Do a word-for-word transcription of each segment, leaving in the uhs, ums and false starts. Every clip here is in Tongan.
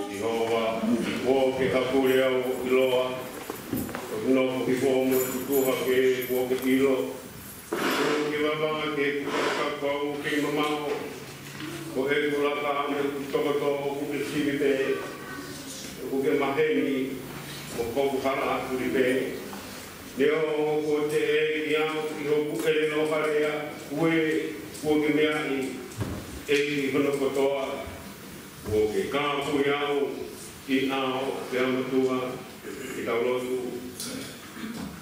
Sihova, kuo ke hakule au ʻiloa, ʻo nofo ki hoʻo motutuha ke kuo ke ʻilo. Kuo ke vavanga ke ku kakau ke mamao, ko ʻeku laka mo ʻeku tokoto ʻoku ke sivi pē, ʻoku ke maheni, ʻoku ke hala ʻafuli pē. Neongo kuo teʻeki au ʻi hoku ʻelelo ha lea, ʻoku ke meaʻi ʻi hono kotoa. Kuo ke kāpui au ʻi ʻao pea matua. Ke tau lotu.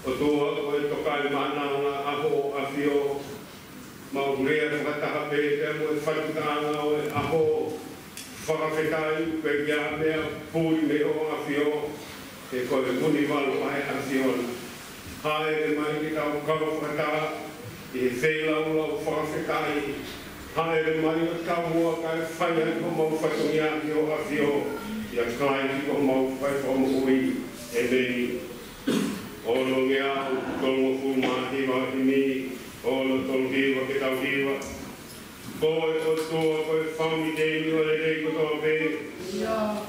ʻOtua ko e tokaimaʻananga ʻa hoʻo ʻAfio, mau lea fakataha pē pea mo e fatukaʻanga ʻo e ʻaho. Fakafetaʻi pē ki he meʻa puli mei hoʻo ʻAfio, he ko e muni valu ʻa e ʻAfiona. Hāʻele mai ke tau kau fakataha ʻi he feilaulau fakafetaʻi. Hāʻele mai ʻo tau ō kae fai ai homau fatongia ki hoʻo ʻAfio, ʻia Kalaisi ko homau fai fakamoʻui. ʻĒmeni. Ono ngeau tolungofulu mā hiva, himi ono tolu hiva ke tau hiva. Ko e ʻOtua ko e Fāmili ʻo e lelei kotoa pē.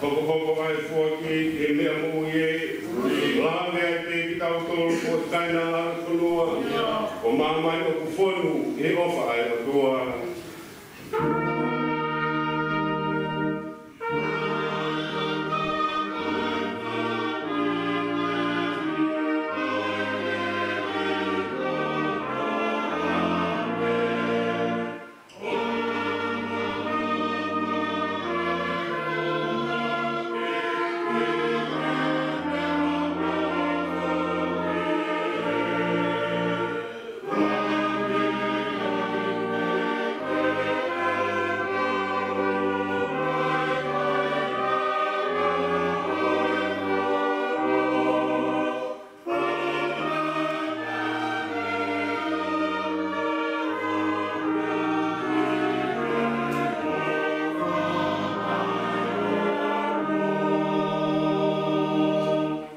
Hokohoko ʻa e foaki ʻi he meʻa moʻui ē. Lave ai pē kitautolu ko e kainanga ʻo e fonua, ko māmani ʻoku fonu ʻi he ʻofa ʻa e ʻOtua.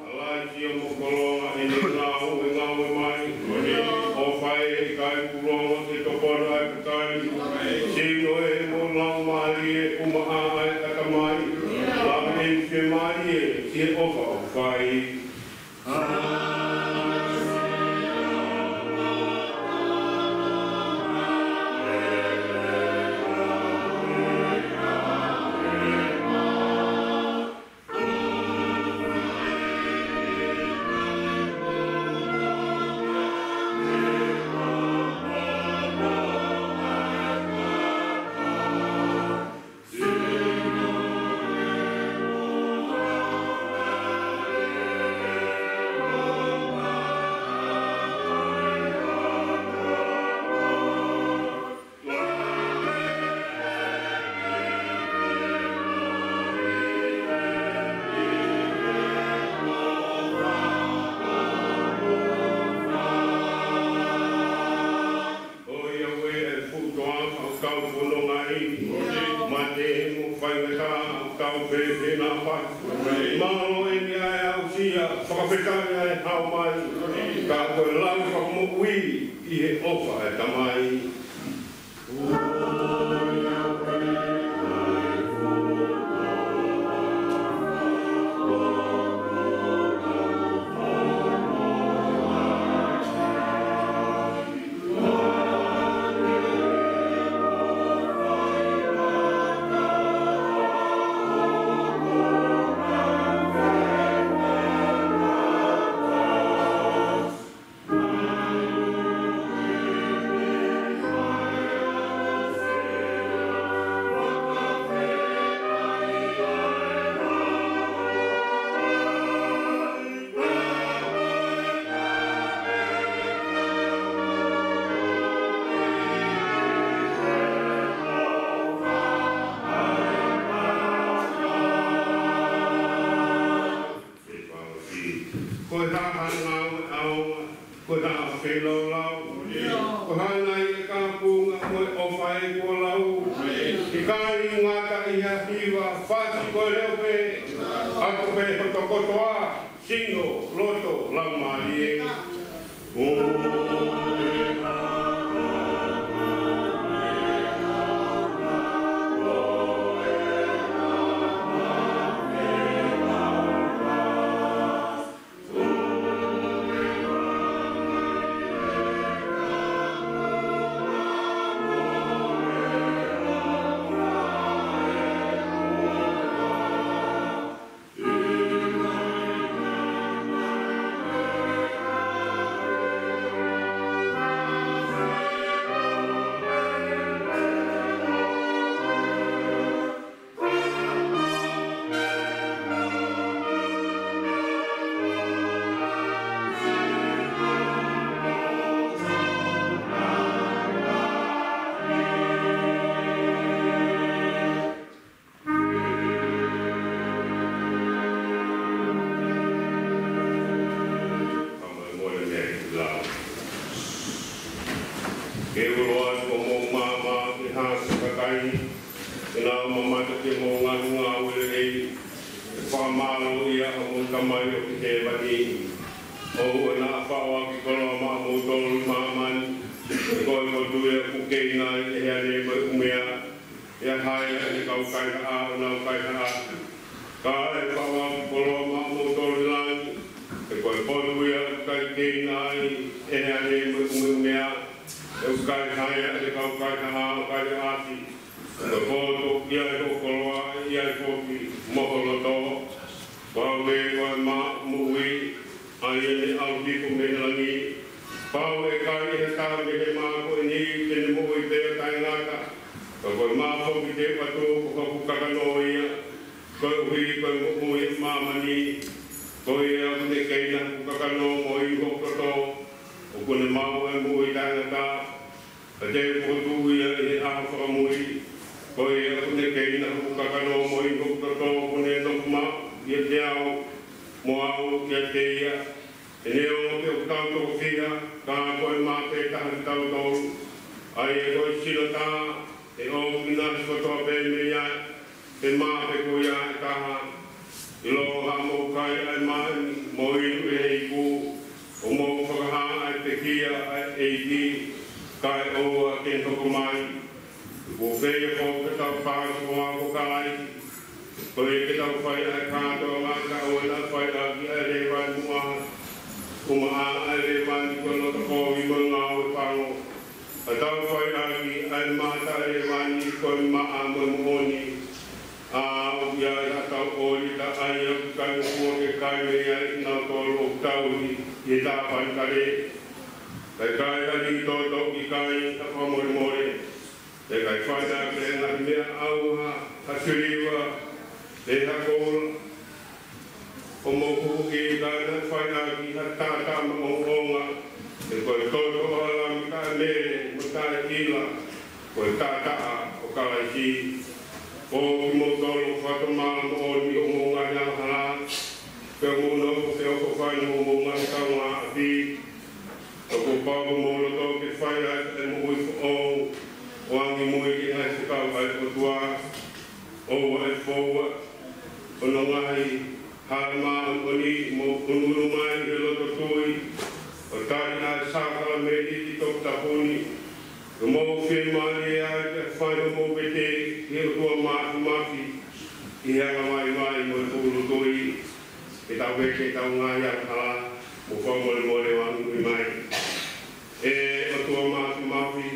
ʻAlā ʻa e ʻAfio mo koloa ʻene ngāue, ngāue mai. ʻOfa ʻe ʻikai pulongo, ʻe tokoni ʻa e kakai. Sino ʻe mo laumālie, ʻumaʻā ʻa e ʻatamai. Lava ʻene fiemālie ʻi he ʻofa ʻoku fai. Mate mo faingataʻa, tau pē pē naʻa fai. Mālō eni ʻa e aʻusia, fakafetaʻi ʻa e hao mai. Ka ko e lau fakamoʻui ʻi he ʻofa ʻa e Tamai. Ko e hā haʻanau ʻaonga, ko e hā feilaulau, ko e hā nai e kāpunga mo e ʻofa ʻe kuo lau. ʻIkai ngata ʻi ha hiva, fasi ko e leʻo pē, ʻoatu pē hoto kotoa, sino, loto, laumālie. Ke ulo atu homou maama ki he haaʻi kakai, ke nau mamata ki hoʻomou ngaahi ngāue lelei, ke fakamālōʻia homou Tamai ʻoku ʻi hēvani. ʻOua naʻa faʻo ʻaki koloa maʻamoutolu ʻi māmani, he ko e potu ia ʻoku keina ai ʻe he ane mo e ʻumea, ʻe hae ʻe he kau kaihaʻa ʻo nau kaihaʻa atu. Kae faʻo ʻaki koloa maʻamoutolu ʻi langi, he ko e potu ia ʻoku ʻikai keina ai ʻe he ane mo e ʻumeʻumea, ʻoku ʻikai hae ʻe he kau kaihaʻa ʻo kaihaʻa atu. Ko e potu ʻoku ʻi ai hoʻo koloa, ʻe ʻi ai foki mo ho loto. Ko au pē ko e mā ʻo e moʻui, ʻa ia ne ʻalu hifo mei he langi. Pau ʻe kai ʻe ha taha mei he mā ko eni ke ne moʻui pea taʻengata. Ka ko e mā foki te u ʻatu ko hoku kakano ia, koeʻuhi ko e moʻui ʻa māmani. Ko ia ʻoku ne keina hoku kakano mo inu hoku loto, ʻoku ne maʻu ʻa e moʻui taʻengata. Pea te u fokotuʻu ia ʻi he ʻaho fakamui. Ko ia ʻoku ne keina hoku kakano mo inu hoku loto, ʻoku ne nofo maʻu ʻiate au, mo au kiate ia. He neongo pe ʻoku tau toko fiha, ka ko e mā pē taha kitautolu. ʻA ia ko e sino tā, ʻe ʻomi ʻa e sino kotoa pē mei ai, pe mā pē ko ia ʻe taha. ʻIlo haʻamou kai ʻa e mā ni, mo inu ʻi he iku, ʻo mou fakahā ʻa e pekia ʻa e ʻEiki, kae ʻoua ke ne hoko mai. Kuo pehē foki ke tau pālangi ko Kalaisi. Ko ia ke tau fai ʻa e kātoanga kae ʻoua naʻa fai ʻaki ʻa e lēvani mo e ʻumaʻā ʻa e lēvani, ko e loto kovi mo e ngāue pango. Ka tau fai ʻaki ʻa e mā taʻelēvani, ko e maʻa mo e moʻoni. ʻA ia ʻoku ʻi ai haʻatau ʻōlita, ʻa ia ʻoku ʻikai ngofua ke kai mei ai ʻa kinautolu ʻoku tauhi ʻi he tāpanekale. Kae ʻikai ha niʻihi toto ʻoku ʻikai ha fakamolemole. Pea ʻikai fai ʻaki ʻa e ngaahi meʻa ʻauha, ha siliva, pe ha koula, ʻo mou huhuʻi, ka naʻe fai ʻaki ha taʻataʻa maʻongoʻonga, he ko e toto ʻo ha lami taʻemele mo taʻeʻila, ko e taʻataʻa ʻo Kalaisi. Ko kimoutolu ʻoku fakatomala moʻoni ʻi hoʻomou ngaahi angahala, pea mou nofo feʻofoʻofani ʻi hoʻomou ngaahi kaungāʻapi. Ka kuo pau homou loto ke fai ʻaki ʻa e moʻui foʻou, ʻo angimui ki he ngaahi fekau ʻa e ʻOtua. ʻOua ʻe foua hono ngaahi hala māʻoniʻoni, mou ʻunuʻunu mai ʻi he loto tui, ʻo tali ʻa e sākalamēniti toputapu ni, ʻoku mou fiemālie ai ke fai homou vete ki he ʻOtua Māfimafi, ʻi he anga vaivai mo e tūʻulutui. Ke tau vete ʻetau ngaahi angahala, mo fakamolemole ʻo angi mai. ʻE ʻOtua Māfimafi,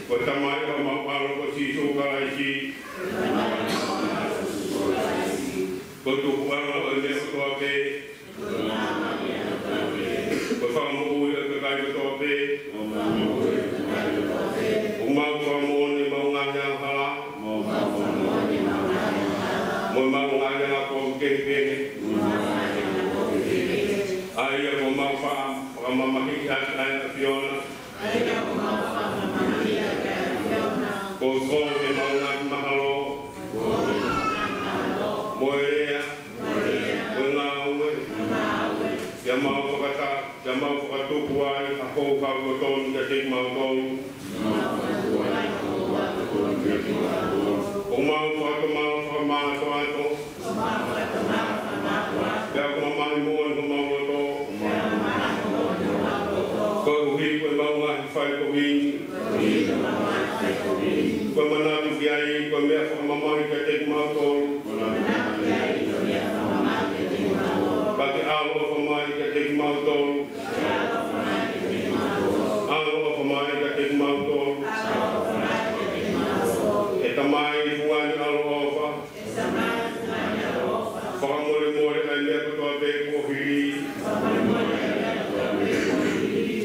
ko e Tamai ʻo homau ʻAlo ko Sīsū Kalaisi, ko e tupuʻanga ʻo e meʻa kotoa pē, ko e fakamoʻui ʻo e kakai kotoa pē, ʻoku mau fakamoʻoni ʻemau ngaahi angahala, mo ʻemau ngaahi angakovi kehekehe. ʻA ia kuo mau fa-, fakamamahiʻi ʻaki ʻa e ʻAfiona. Kuo kole ʻemau ngaahi mahalo, mo e lea, mo e ngāue, ke mau fakata-, ke mau fakatupu ai ha houhau totonu kiate kimautolu. ʻOku mau fakatomala fakamātoato, pea ʻoku mamahi moʻoni homau loto, koeʻuhi ko ʻemau ngaahi faikovi ni, ko e manatu ki ai ko e meʻa fakamamahi kiate kimautolu. Pea ke ʻaloʻofa mai kiate kimautolu. ʻAloʻofa mai kiate kimautolu. ʻE Tamai fungani ʻaloʻofa, fakamolemole ʻa e meʻa kotoa pē kuo hili,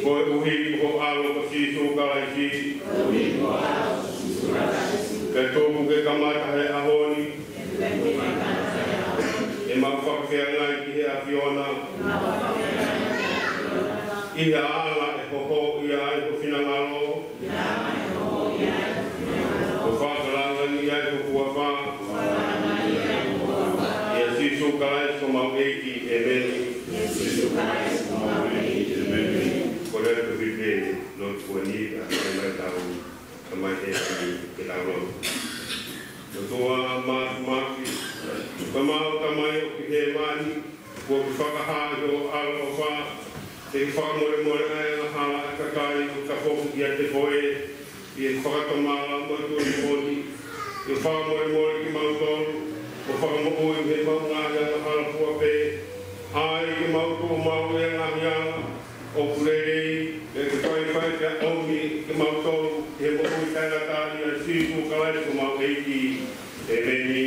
koeʻuhi ko ho ʻAlo ko Sīsū Kalaisi. Pea tuku ke kamata he ʻaho ni ʻemau fakafeangai ki he ʻAfiona, ʻi he ala ʻe hohoʻia ai ho finangalo, ʻo fakalāngilangiʻia ai ho huafa. ʻIa Sīsū Kalaisi ko homau ʻEiki, ʻēmeni. Ko e lea tefite, lotu ko eni, ka mai mai tau, ka mai e ki, ke tau lotu. ʻOtua Māfimafi, ko homau Tamai ʻoku ʻi hēvani, kuo ke fakahā ʻi ho ʻaloʻofa, ke ke fakamolemole ʻa e angahala ʻa e kakai ʻoku tafoki kiate koe, ʻi he fakatomala mo e tui moʻoni, ke fakamolemole kimautolu, mo fakamoʻui mei heʻemau ngaahi angahala fua pē, ʻa ia ke mau tuʻu maʻu ʻi he ngaahi ala ʻoku lelei, pea ke faifai pea ʻomi kimautolu ki he moʻui taʻengata ʻia Sīsū Kalaisi ko homau ʻEiki. ʻĒmeni.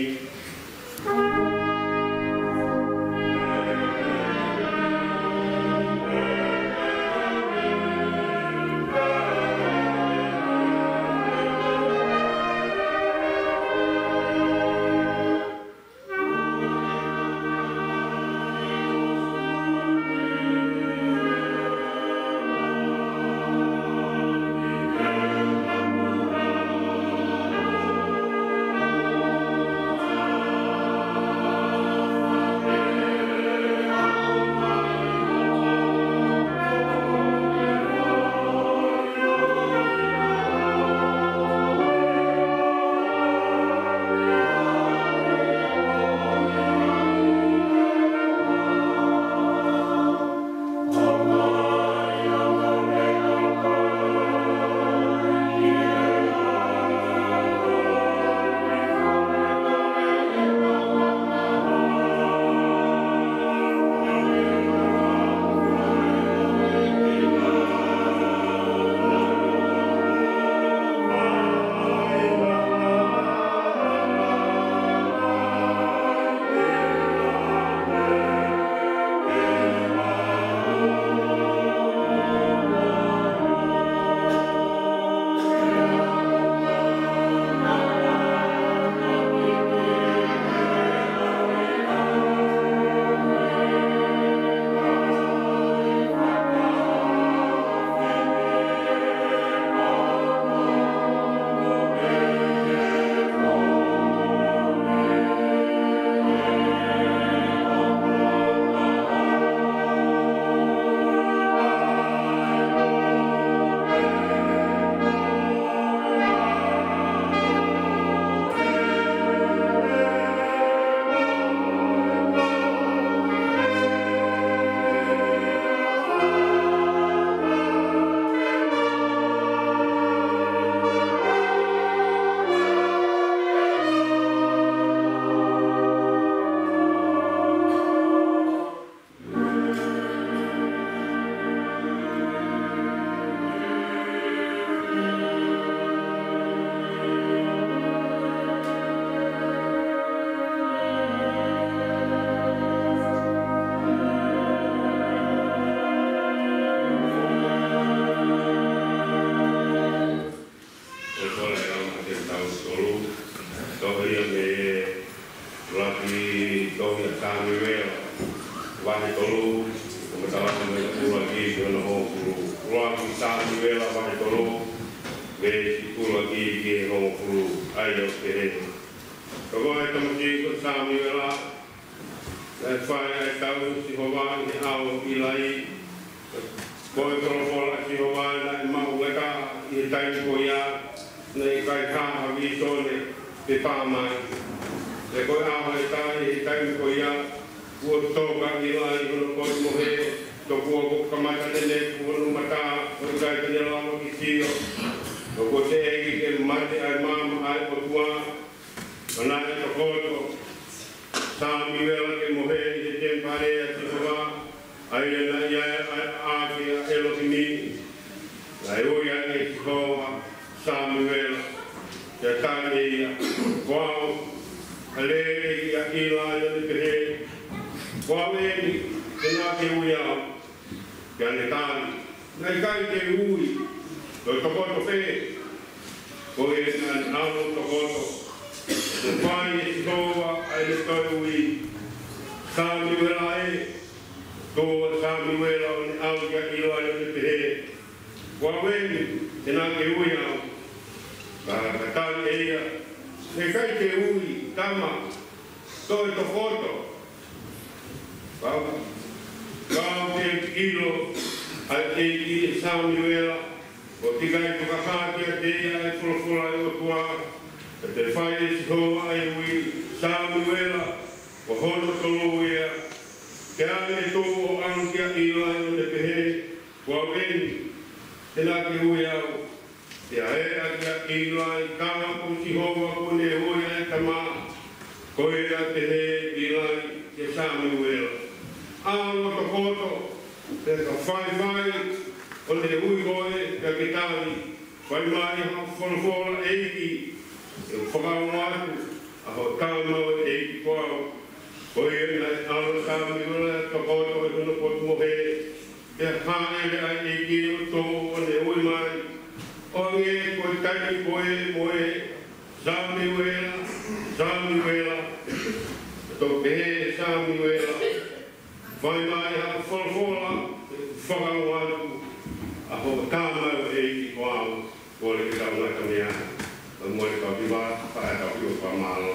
Samiuela, vahe tolu, ko e matala ko e ʻuluaki ki hono hongofulu. ʻUluaki Samiuela, vahe tolu, veesi ʻuluaki ki he hongofulu, ʻa ia ʻoku pehē: Ka ko e tamasiʻi ko Samiuela, naʻe fai ʻa e tau ʻa Sihova ʻi he ʻao ʻo ʻIlai. Ko e folofola ʻa Sihova naʻe maʻu ʻe Kata ʻi he taimi ko ia, naʻe ʻikai ha vīsone pe pā mai. Pea ko e ʻaho ʻe taha ʻi he taimi ko ia, kuo toka ʻa ʻIlai ʻi hono potu mohe, tokua kuo kamata neneti hono mata, ʻo ʻikai te ne lava ke sio. Pea kuo teʻeki ke mate ʻa e maama ʻa e ʻOtua, ʻo naʻe tokoto Samiuela ke mohe ʻi he temipale ʻa Sihova, ʻa ia naʻe ʻi ai ʻa e ʻAʻake ʻa ʻElohimi. Naʻe ui ange ʻe Sihova Samiuela, pea tali ʻe ia: Ko au, ʻa e lele ʻa ʻIlai, ʻo ne pehē: Ko au eni, he naʻa ke ui au. Pea ne tali: Naʻe ʻikai te u ui, toe tokoto pē. Ko ia naʻa ne ʻalu ʻo tokoto. Pea fai ʻe Sihova ʻa ʻene toe ui: Samiuela ē. Tō ʻa Samiuela ʻo ne ʻalu kia ʻIlai ʻo ne pehē: Ko au eni, he naʻa ke ui au. Ka, ka tali ʻe ia: Naʻe ʻikai te u ui, tama, toe tokoto. Ka, ka ʻoku ʻiloʻi ʻe he ʻEiki ʻa Samiuela, ʻoku ʻikai fakahā kiate ia ʻa e folofola ʻa e ʻOtua. Pea toe fai ʻe Sihova ʻa e ui: Samiuela. Ko hono tolu ia. Pea ne tō ʻo ʻalu kia ʻIlai ʻo ne pehē: Ko au eni, he naʻa ke ui au. Pea ʻeke ʻa ʻIlai, ka ko Sihova kuo ne ui ʻa e tama. Ko ia naʻe pehē ʻe ʻIlai kia Samiuela: ʻAlu ʻo tokoto, pea ka faifai ʻo ne ui koe, pea ke tali, fai mai ha folofola, ʻEiki, ʻe fakaongo atu ʻa hoʻo tamaioʻeiki ko au. Ko ia naʻe ʻalu ʻa Samiuela ʻo tokoto ʻi hono potu mohe, pea hāʻele ʻa e ʻEiki ʻo tō ʻo ne ui mai: ʻOange ko e taimi ko ē mo ē, Samiuela, Samiuela. Pea toki pehē ʻe Samiuela: Fai mai ha folofola, ʻe fakaongo atu ʻa hoʻo tamaioʻeiki ko au. Kole ke tau ngata mei ai. Ka mole ka viva, ka e ka viva, fakamālō.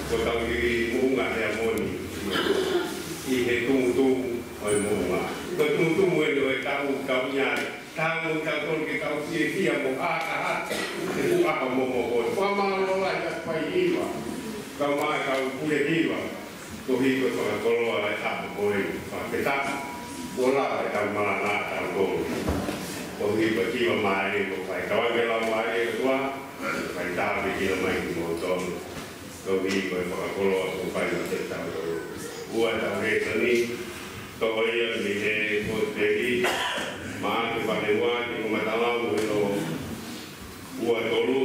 Ko e tau ʻi Moʻunga Heamoni, ʻi he tumutumu ʻo e moʻunga. Ko e tumutumu eni ʻo e tau, tau ʻi ai. Tau mo tau tolu ke tau fiefia mo hākahaka. He ʻoku ʻaho momoko. Fakamālō lahi atu fai hiva. Kau mai kau pule hiva. Koeʻuhi ko e fakakoloa e ʻaho ko eni, fakafetaʻi. Kuo lava e tau malanga ʻa tautolu. Koeʻuhi ko e kiva mālie kuo fai, tau ʻai ke lau mālie ʻOtua, fai tāpuekina mai kimoutolu. Koeʻuhi ko e fakakoloa kuo fai maʻatautolu. Ua tau lēsoni, toʻo ia mei he Kosipeli, Maʻake vahe ua, ki he kamatalau hono ua tolu,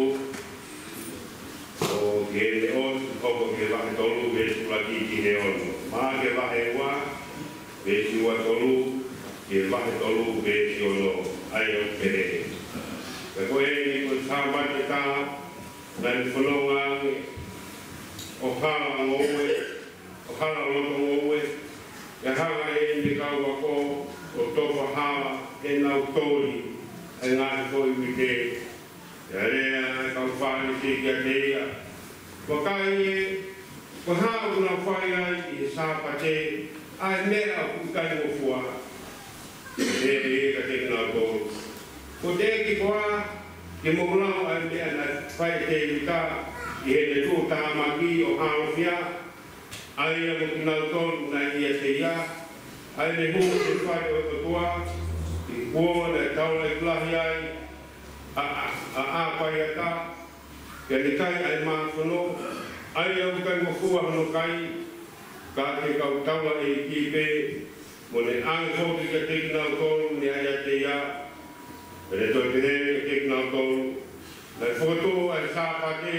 ʻo ki he ʻosi, hoko ki he vahe tolu, veesi ʻuluaki ki he ono. Maʻake vahe ua, veesi ua tolu, ki he vahe tolu, veesi ono, ʻa ia ʻoku pehē. Pea ko eni ko e Sāpate tā, naʻe fononga ange ʻo hala ngoue, ʻo hala loto ngoue, ʻe hanga ʻe heʻene kau ako ʻo tofa hala heʻenau toli ʻa e ngaahi foʻi uite. Pea lea ʻa e kau Fālesi kiate ia, Vakai ē, ko e hā ʻoku nau fai ai ʻi he Sāpate ʻa e meʻa ʻoku ʻikai ngofua? Pehē ʻe ia kiate kinautolu, Kuo teʻeki koā ke mou lau ʻa e meʻa naʻe fai ʻe Tēvita ʻi heʻene tuʻutāmaki ʻo halofia, ʻa ia mo kinautolu naʻe ʻiate ia, ʻa ʻene hū ki he fale ʻo e ʻOtua, ʻi he kuonga naʻe taulaʻeiki lahi ai ʻa, ʻa, ʻa ʻApaiata, pea ne kai ʻa e māfono, ʻa ia ʻoku ʻikai ngofua hono kai, ka ʻe he kau taulaʻeiki pē, mo ne ʻange foki kiate kinautolu naʻe ʻiate ia. Pea ne toe pehē kiate kinautolu, Naʻe fokotuʻu ʻa e Sāpate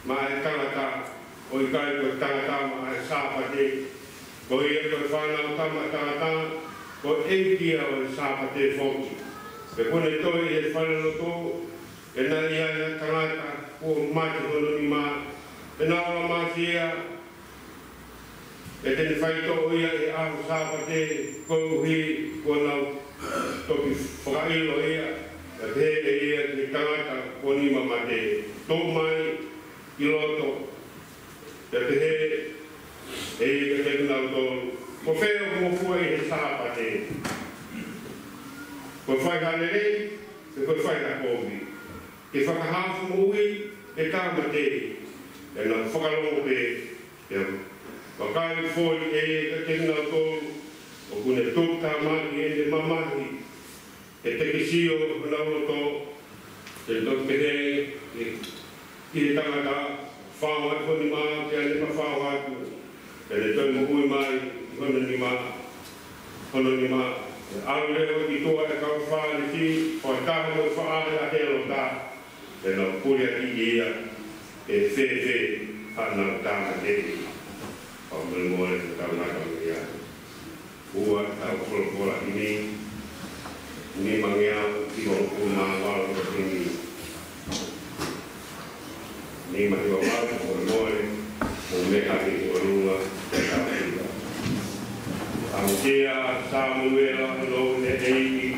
maʻa e tangata, ʻo ʻikai ko e tangata maʻa e Sāpate. Ko ia ko e Fanautama ʻa Tangata, ko e ʻEiki ia ʻo e Sāpate foki. Pea kuo ne toe ʻi he falelotu, pea naʻe ʻi ai ha tangata kuo mate hono nima, pea naʻe ola mai ia, pea te ne faitoʻo ia he ʻaho Sāpate, koeʻuhi kuo nau toki fakaʻilo ia, pea pehē ʻe ia ki he tangata kuo nima mate, Tuʻu mai ki loto, pea pehē ʻe ia kiate kinautolu, Ko fē ʻoku ngofua ʻi he Sāpate? Ko e fai ha lelei, pe ko e fai ha kovi? Ke fakahaofi moʻui, pe tāmateʻi? Pea nau fakalongo pē, pea vakai, foʻi ʻe ia kiate kinautolu, ʻoku ne tuʻutāmaki ʻene mamahi, he te ke sio honau loto, te ne toki pehē ki he tangata, Fao atu ho nima, pea ne mafao atu, pea ne toe moʻui mai ʻi hono nima, hono nima. Pea ʻalu leva ki tuʻa e kau Fālesi, fakataha mo e faʻahi ʻa Hēlota, pea nau pule ʻaki ia, ʻe fēfē haʻanau tāmateʻi? Fakamolemole ke tau ngata mo ia. Ua tau folofola ki ni, nima ngeau hivangofulu mā valu ki ni. Nima hiva valu, fakamolemole, mou meʻa hake ki ʻolunga, tau hiva. ʻAmusia Samuela, lou ne ʻEiki,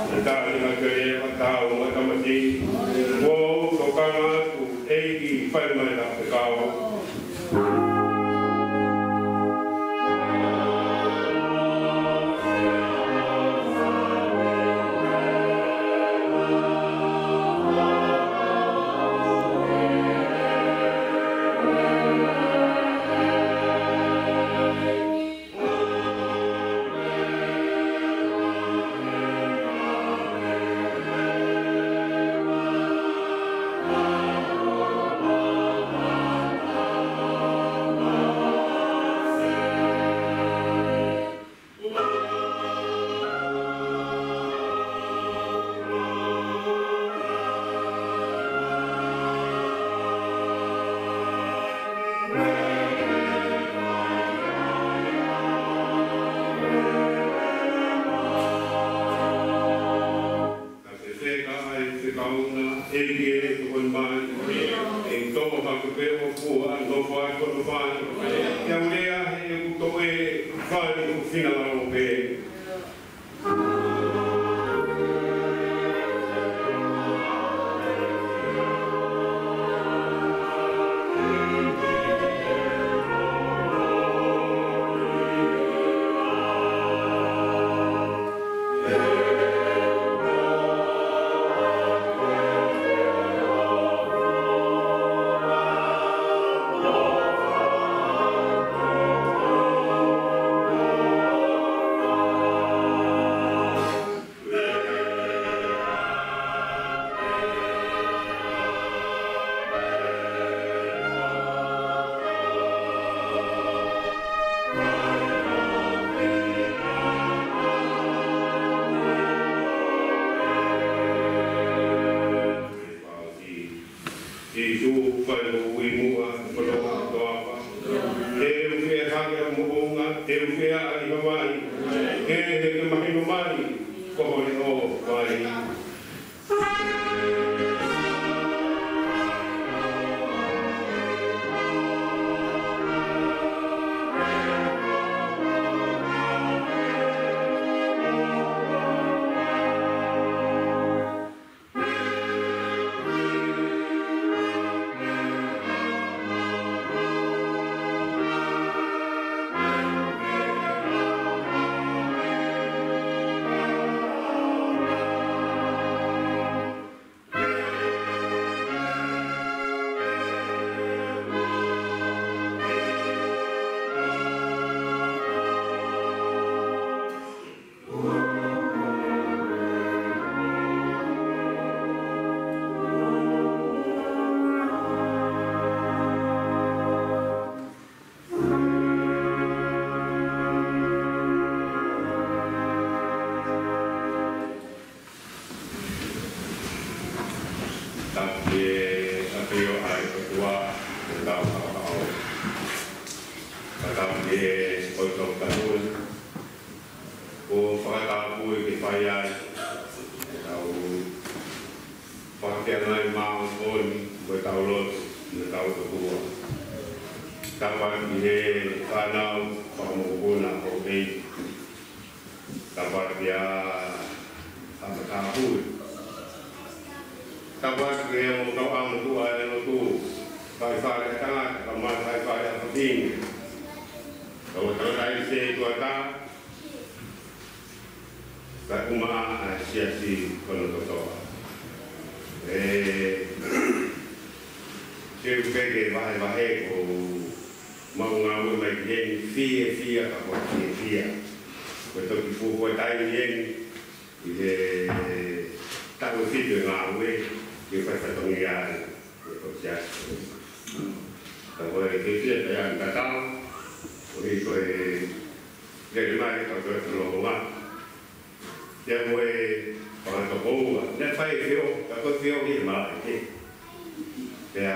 ne tali hake leva tau mo e tamasiʻi, kuo u tokanga atu, ʻEiki, fai mai ha fekau. ʻEiki ē, tokoni mai. ʻE toʻo hake pē ʻo fua, nofo ʻa e kotoa pē. Ke u lea he ʻeku toʻe fai ʻoku finangalo pē. Sīsū, fai hoʻo ui muʻa, kotoa kotoa pē. Te u fie hake ʻa moʻunga, te u fie ʻaʻahi Havaiʻi. Ke he ke mahino mai, ko hoʻo leʻo mai. Tapu ki he ʻafio ʻa e ʻOtua, ʻetau Faʻeʻofa. Tapu ki he ʻOtua Tokoni, ʻoku fakatapui ke fai ai ʻetau fakafeangai maʻa e moʻoni, mo ʻetau lotu, mo ʻetau tokua. Tapu ki he fānau fakamokopuna ko e Tapu ki he fakatapui. Tapu ki he ʻoku tau ʻamu tuʻa e lotu. Faifale ʻa e tangata, kae ʻumaʻā faifale ʻa e fafine. Kau tangataʻeiki tuʻa tā. Kae ʻumaʻā ʻa e siasi kotoa. ʻE, te u pehē vahevahe ko ʻemau ngāue mai ki heni, fiefia ka ko e fiefia. Ko e toki fuofua taimi eni, ʻi he taʻu ʻe fitu e ngāue, ke fai fatongia ai, ʻe ko siasi. Ka ko e fiefia ka ia ʻi tatau, ʻo hiki ko e lele mai, ka ko e tolonga. Pea mo e fanga tokoua, naʻe fai e feohi, ka ko e feohi ʻi he malaʻe kehe. Pea,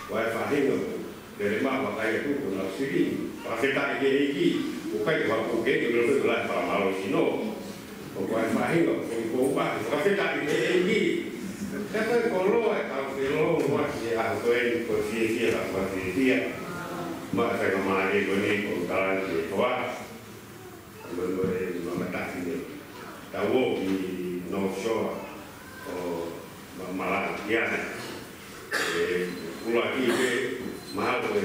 ʻoku ʻi ai e faʻahinga ʻoku lele mai ʻo vakai atu ko ʻenau silini. Fakafetaʻi ki he ʻEiki, ʻoku ʻikai ko ha puke, ʻoku lele mai e fakamālō sino. ʻOku ʻi ai e faʻahinga ʻoku ʻi he ʻaho, fakafetaʻi ki he ʻEiki. Pea ko e koloa e kau ke longo ʻi he ʻaho ko eni, ko e fiefia, ka ko e fiefia. Maʻa e faingamālie ko eni, ko e tala ki he toa. Ko e, ko e, ko e mataʻi ni. Tau ō ki North Shore ʻo ma-, malanga ki ai. ʻE, ʻuluaki pē, mahalo ko e,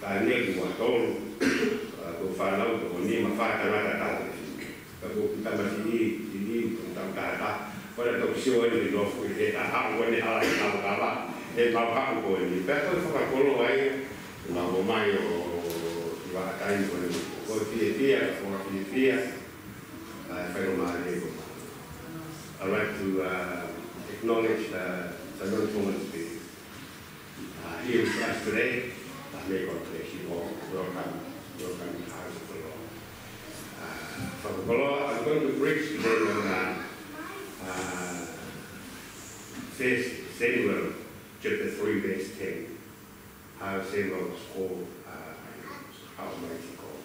ka ne ku wa tolu, ʻa, ko e fānau, ko e nima, fā tangata tau. Ka ko e tamasiʻi, siʻi, ko e tau taha taha. Ko e tau sio ai ni no fu e ta, ʻa, ko ʻene hala ʻi he tau kava. ʻE mau haku ko eni. Pea ko e fakakoloa ia. Mau ō mai ʻo, ʻi he vahaʻa taimi ko eni, ko e fiefia, ko e fiefia, ʻa e faingamālie ko eni. I'd like to, uh, acknowledge the, the non-performance fee, uh, here with us today. Uh, may God bless you all. Welcome, welcome to the house of the Lord. Uh, fakakoloa, I'm going to preach today on, uh, uh, First Samuel chapter three, verse ten. How Samuel was called, uh, Almighty God.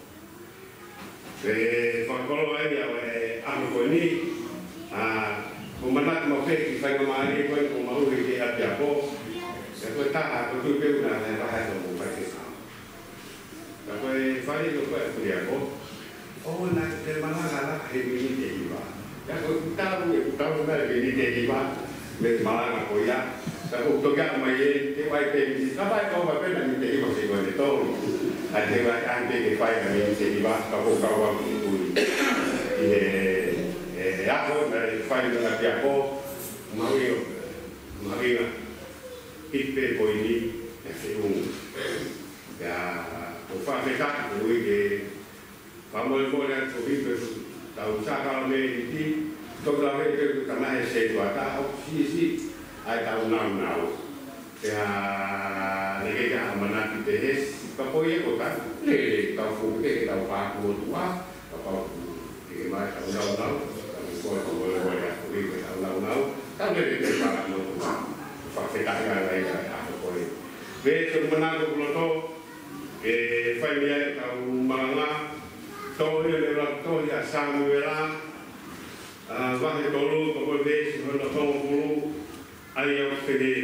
Pea fakakoloa ia ʻo e ʻaho ko eni, uh, ko e manatu mo Ki fai ka mālie ko e ko maʻu he ke ʻapiako. Ka ko e taha, ko e tuʻu pē ʻuna he vahe ʻo mo fai ke ka. Ka ko e fale ko e ko e ʻapiako. ʻO na ke te malanga la he miniti ʻe hiva. Ka ko e kutau, ʻe kutau na he miniti ʻe hiva. Mei he malanga ko ia. Ka ko e toki aʻu mai ē, ke ʻai pē miniti. Ka ʻai ko e ʻai pē na miniti ʻe hiva se ko e tolu. ʻAi ke ʻai ʻai pē ke fai na miniti ʻe hiva. Ka ko e kau au ki kui. ʻI he, he, he ako, na fai na ʻapiako. Mahuʻinga, mahuʻinga, ʻi he poini, ʻe feʻunga. Pea, ʻoku fakafetaʻi, ʻoku ʻi he, fakamolemole atu ʻi he, tau sākalamēniti, toki lave pē, tamahe se tua ta, ʻoku siʻisiʻi, ʻa e tau naunau. Pea, naʻe ʻikai ke ʻamanaki pehē, ka ko ia ko e tau, lele, tau fuke, tau pāku ʻOtua, Kapau ʻoku ʻikai ke mai tau naunau, tau ko tau molemole atu ʻi he tau naunau, tau lele pē pāku ʻOtua, fakafetaʻi ange ʻi he ʻaho ko ē. Pea te u manako ki loto, ke fai mei ai ʻetau malanga, tohi ʻa e lea, tohi ʻa Sāmiuela, ʻa, vahe tolu, ko e veesi hono tolungofulu, ʻa ia ʻoku pehē.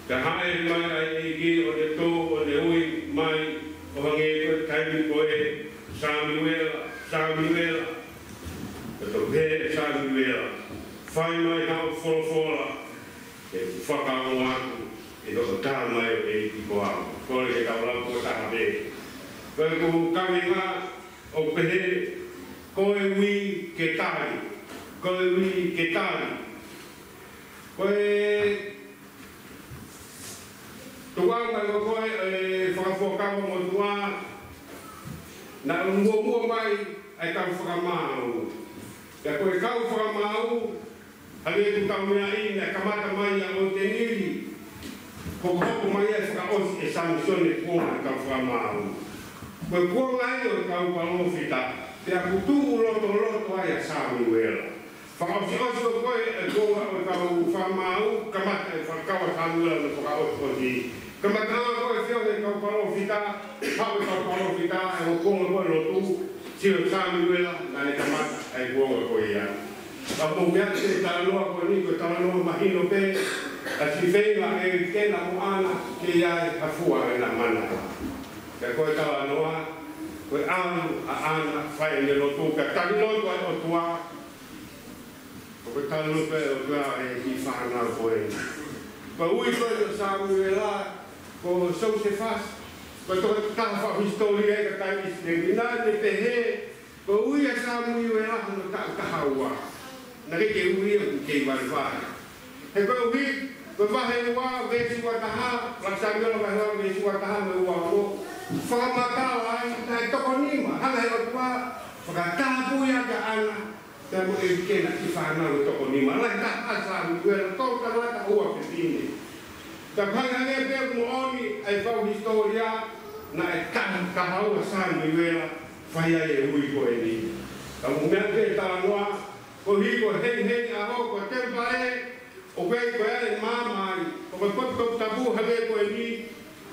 Ka haʻele mai ʻa e ʻEiki ʻo ne tō ʻo ne ui mai ʻo hangē ko e taimi ko ē, Sāmiuela, Sāmiuela. Ka toki pehē ʻe Sāmiuela, fai mai haʻo folofola, ke u fakaongo atu ʻi hoʻo tā mai ʻo e ʻEiki ko au. Kole ke tau lau ko e taha pē. Ko e ko kaveinga ʻoku pehē, ko e ui ke tali, ko e ui ke tali. Ko e tuʻu mai ko ē, ʻe fakafuakava motuʻa, naʻe muʻomuʻa mai ʻa e kau fakamaau. Pea ko e kau fakamaau, hangē ko e kau meʻa ʻi he kamata mai ʻa ʻOtenili, ko e hopo mai ʻa e fakaʻosi ʻe Samisoni kuonga ʻa e kau fakamaau. Ko e kuonga ia ʻo e kau palōfita, pea kuo tuʻu lotoloto ai ʻa Sāmiuela. Fakaʻosiʻosi ko ē ʻa e kuonga ʻo e kau fakamaau, kamata e fakakaukau ʻa Sāmiuela ʻo fakaʻosiʻosi. Kamata ko ē feohi ʻa e kau palōfita, haʻu e kau palōfita, ʻa e kuonga ko ē lotu, sio Sāmiuela, naʻa ne kamata ʻa e kuonga ko ia. Ka mou meʻa ki he talanoa ko eni, ko e talanoa mahino pē, ʻa e siʻi feinga ʻa ʻElikena mo ʻAna, ke ʻi ai ha fua ʻena mana. Pea ko e talanoa, ko e ʻalu ʻa ʻAna, fai ʻene lotu, pea tali lotu ʻa e ʻOtua, ʻo ko e tali lotu ʻa e ʻOtua ʻi he kiʻi fānau ko ē. Ko e ui ko ē ʻo Sāmiuela, ko Siosefa, ko e tokotaha fakahisitōlia ʻi he kakai ʻIsileli, naʻa ne pehē, ko e ui ʻa Sāmiuela hono taʻu taha ua. Naʻe ʻikai ke ui ia ʻoku kei valevale. He koeʻuhi, ko e vahe ua, veesi ua taha, ʻuluaki Sāmiuela vahe ua, veesi ua taha mo e ua ono, fakamatala ai, naʻe toko nima, hanga ʻe he ʻOtua, fakatapui ʻa ʻAna, pea mo ʻElikena, kiʻi fānau ʻe toko nima. Lahi taha ʻa Sāmiuela, tolu tangata, ua fefine. Ka ʻoku hangē pē ʻoku moʻoni ʻa e fakahisitōlia, naʻe taha, taha ua ʻa Sāmiuela, fai ai e ui ko eni. Ka mou meʻa ki he talanoa, koeʻuhi ko e hengihengi ʻaho, ko e temipale, ʻoku ʻi ai ko ē ʻa e maama ai, ʻoku ʻi ai e potu toputapu hangē ko eni,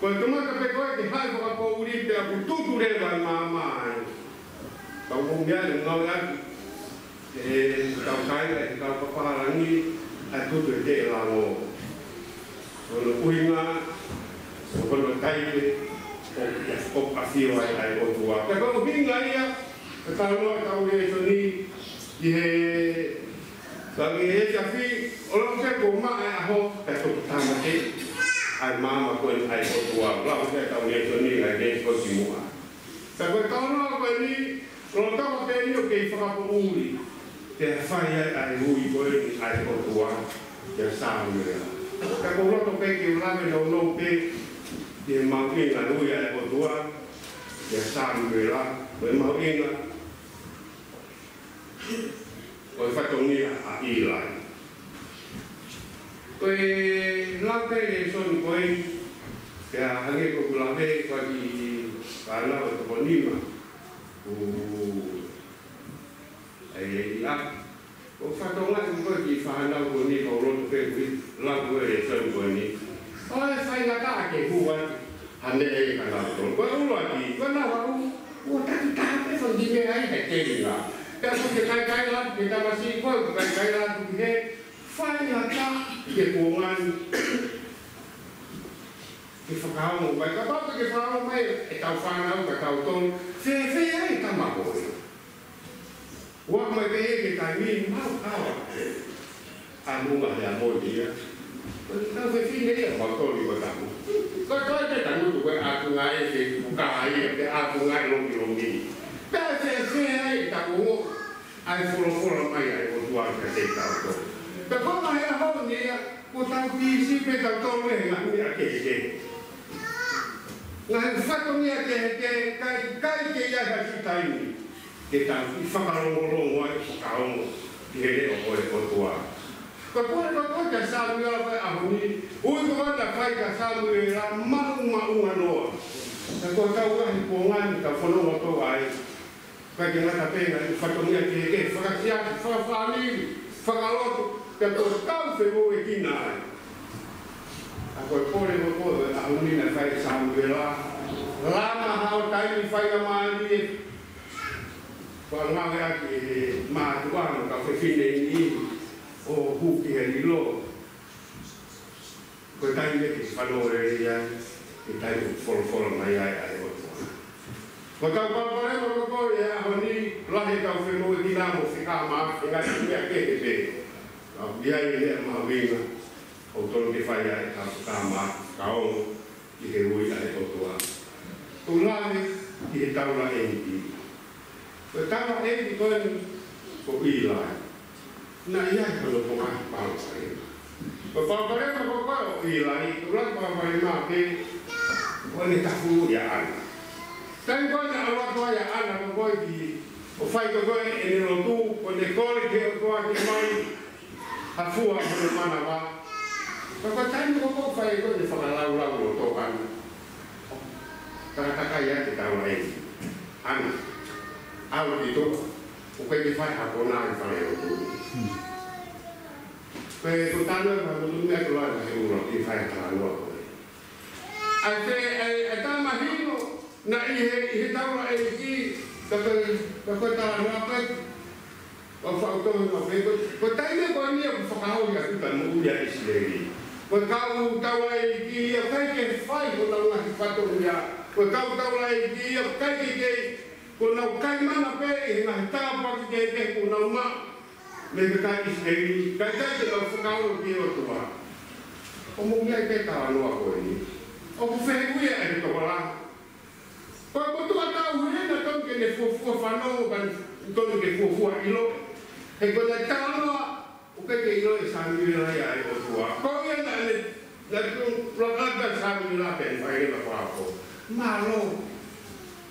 ko e kamata pē ko ē ke haʻi fakapoʻuli pea ʻoku tutu leva e maama ai. Ka mou meʻa ʻi he ngāue ʻaki, ʻe tau kai, ʻe tau papālangi, ʻa e tutu ʻe teʻe lango. Ko hono ʻuhinga, ko hono taipe, ʻo, ʻo ʻafio ai ʻa e ʻOtua. Pea ko e ʻuhinga ia, ʻe talanoa ʻetau lēsoni, ʻi he, ka ʻi he efiafi, ʻo loto pē kuo maʻa e ʻaho, pea toki tāmateʻi ʻa e maama ko ē ʻa e ʻOtua. Lau pē ʻetau lēsoni, ʻa e lēsoni ko Simuʻa. Pea ko e talanoa ko eni, lolotonga pē eni ʻoku kei fakapoʻuli, pea fai ai ʻa e ui ko eni ʻa e ʻOtua kia Sāmiuela. Pea ʻoku ou loto pē ke u lave nounou pē ki he mahuʻinga ʻo e ui ʻa e ʻOtua kia Sāmiuela, ko e mahuʻinga ʻo e fatongia ʻa ʻIlai. Ko e lau pē lēsoni ko ē, pea hangē ko ʻeku lave ko ē ki he fānau ʻe toko nima, ʻoku ʻi ai ʻa e ʻapi. ʻOku ou fakatokangaʻi ko e kiʻi fānau ko eni, ka ʻoku ou loto pē ʻoku ʻi ai e lau ko ē lēsoni ko eni. ʻOku faingataʻa ke hū atu ha meʻa ʻi he kanau tolu. Ko e ʻuluaki, ko e lau ʻa u, ʻoku taki taha pē fanga kiʻi meʻa ʻi he telinga. Pea ko e kaikai atu ki he tamasiʻi ko ē, ko e kaikai atu ki he faingataʻa ki he kuonga ni. Ke fakaongo mai, kapau te ke fakaongo mai ʻetau fānau kia tautolu, fēfē ai e tama ko ē? Ua mai pē ia ki he taimi ni, mau kawa. ʻA Muʻa he amo ia. Ko e tau fefine ia, mau toli ko tamu. Ko e toe te tanu tu ko e atu ngā e ke puka ia, ke atu ngā e longi longi. Pea fēfē ai e tau ongo, ʻa e folofola mai ʻa e ʻOtua kiate tautolu. Pea ko e ngaahi ʻaho ni ia, ko tau pisi pē tautolu he ngaahi meʻa kehekehe. Ngaahi fatongia kehekehe, ʻikai, ʻikai ke ʻi ai ha kiʻi taimi ke tau kiʻi fakalongolongo ai, fakaongo ki he leʻo ʻo e ʻOtua. Ko e kole, ko e kole kia Samuela ko e ʻaho ni, ui ko ʻene fai kia Samuela, maʻumaʻunga noa. Ka ko e tau ngaahi kuonga ni, tau fanongo atu ai. ʻIkai ke ngata pē ngaahi fatongia kehekehe, fakasiasi, fakafāmili, fakalotu, pea ko e tau femoʻuekina ai. ʻA ko e kole ko ē ʻa e ʻaho ni naʻe fai ʻe Samuela, lama haʻo taimi faingamālie, ko e ngāueʻaki ʻe he mātuʻa mo e kau fefine ni ʻo hū ki he lilo. Ko e taimi ke fanongo lelei ai, ko e taimi ʻoku folofola mai ai ʻa e ʻOtua. Ko e tau palopalema ko ē ʻi he ʻaho ni, lahi e tau femoʻuekina mo fikamāfika ʻi he meʻa kehe pē. Ka ʻoku ʻi ai e meʻa mahuʻinga ʻoku totonu ke fai ai, ka fikamāfika ʻo ki he ui ʻa e ʻOtua. ʻOku lave ki he taulaʻeiki. Ko e taulaʻeiki ko eni ko ʻĪlai. Naʻe ʻi ai hono ngaahi palopalema. Ko e palopalema ko ē ʻo ʻĪlai, ko e palopalema pē ko ʻene tafu ʻia ʻAna. Taimi ko ē naʻe ʻalu atu ai ʻa ʻAna ko ē ki ʻo fai ko ē ʻene lotu, ko ʻene kole ki he ʻOtua ke ʻomai ha fua hono manava. Ka ko e taimi ko ē ʻoku fai ko ē ʻene fakalaulauloto ʻa ʻAna, takatakai atu e taulaʻeiki. ʻAna, ʻalu ki tuʻa, ʻoku ʻikai ke fai ha konā ʻi fale lotu. Ko e, ko e tanu ʻa e motu meʻa ko ē ʻa e ʻuluaki fai talanoa ko ē. ʻA e, ʻa e, ʻa e tama mahino naʻe ʻi he, ʻi he taulaʻeiki, ka ko e, ka ko e talanoa ko ē, ʻo fautohi ma pe, ko, ko e taimi ko eni ʻoku fakahohi ʻa e moʻui ʻa ʻIsileli. Ko e kau taulaʻeiki ia ʻikai ke fai honau ngaahi fatongia. Ko e kau taulaʻeiki ia ʻikai ke, ke, ko honau kai mana pē ʻi he ngaahi tāpuaki kehekehe kuo nau maʻu mei he kakai ʻIsileli, kae ʻikai ke nau fakaongo ki he ʻOtua. ʻOku mou meʻa ki he talanoa ko eni. ʻOku fehuʻia ʻe he tokolahi. Ko e motuʻa tauhi ena tonu ke ne fuofua fanongo, ka tonu ke fuofua ʻilo. He ko e talanoa, ʻoku ʻikai ke ʻilo ʻe Samuela ia ʻa e ʻOtua. Ko ia naʻa ne, naʻe tuʻu laka ʻa Samuela pea ne fai leva ko e ako. Mālō,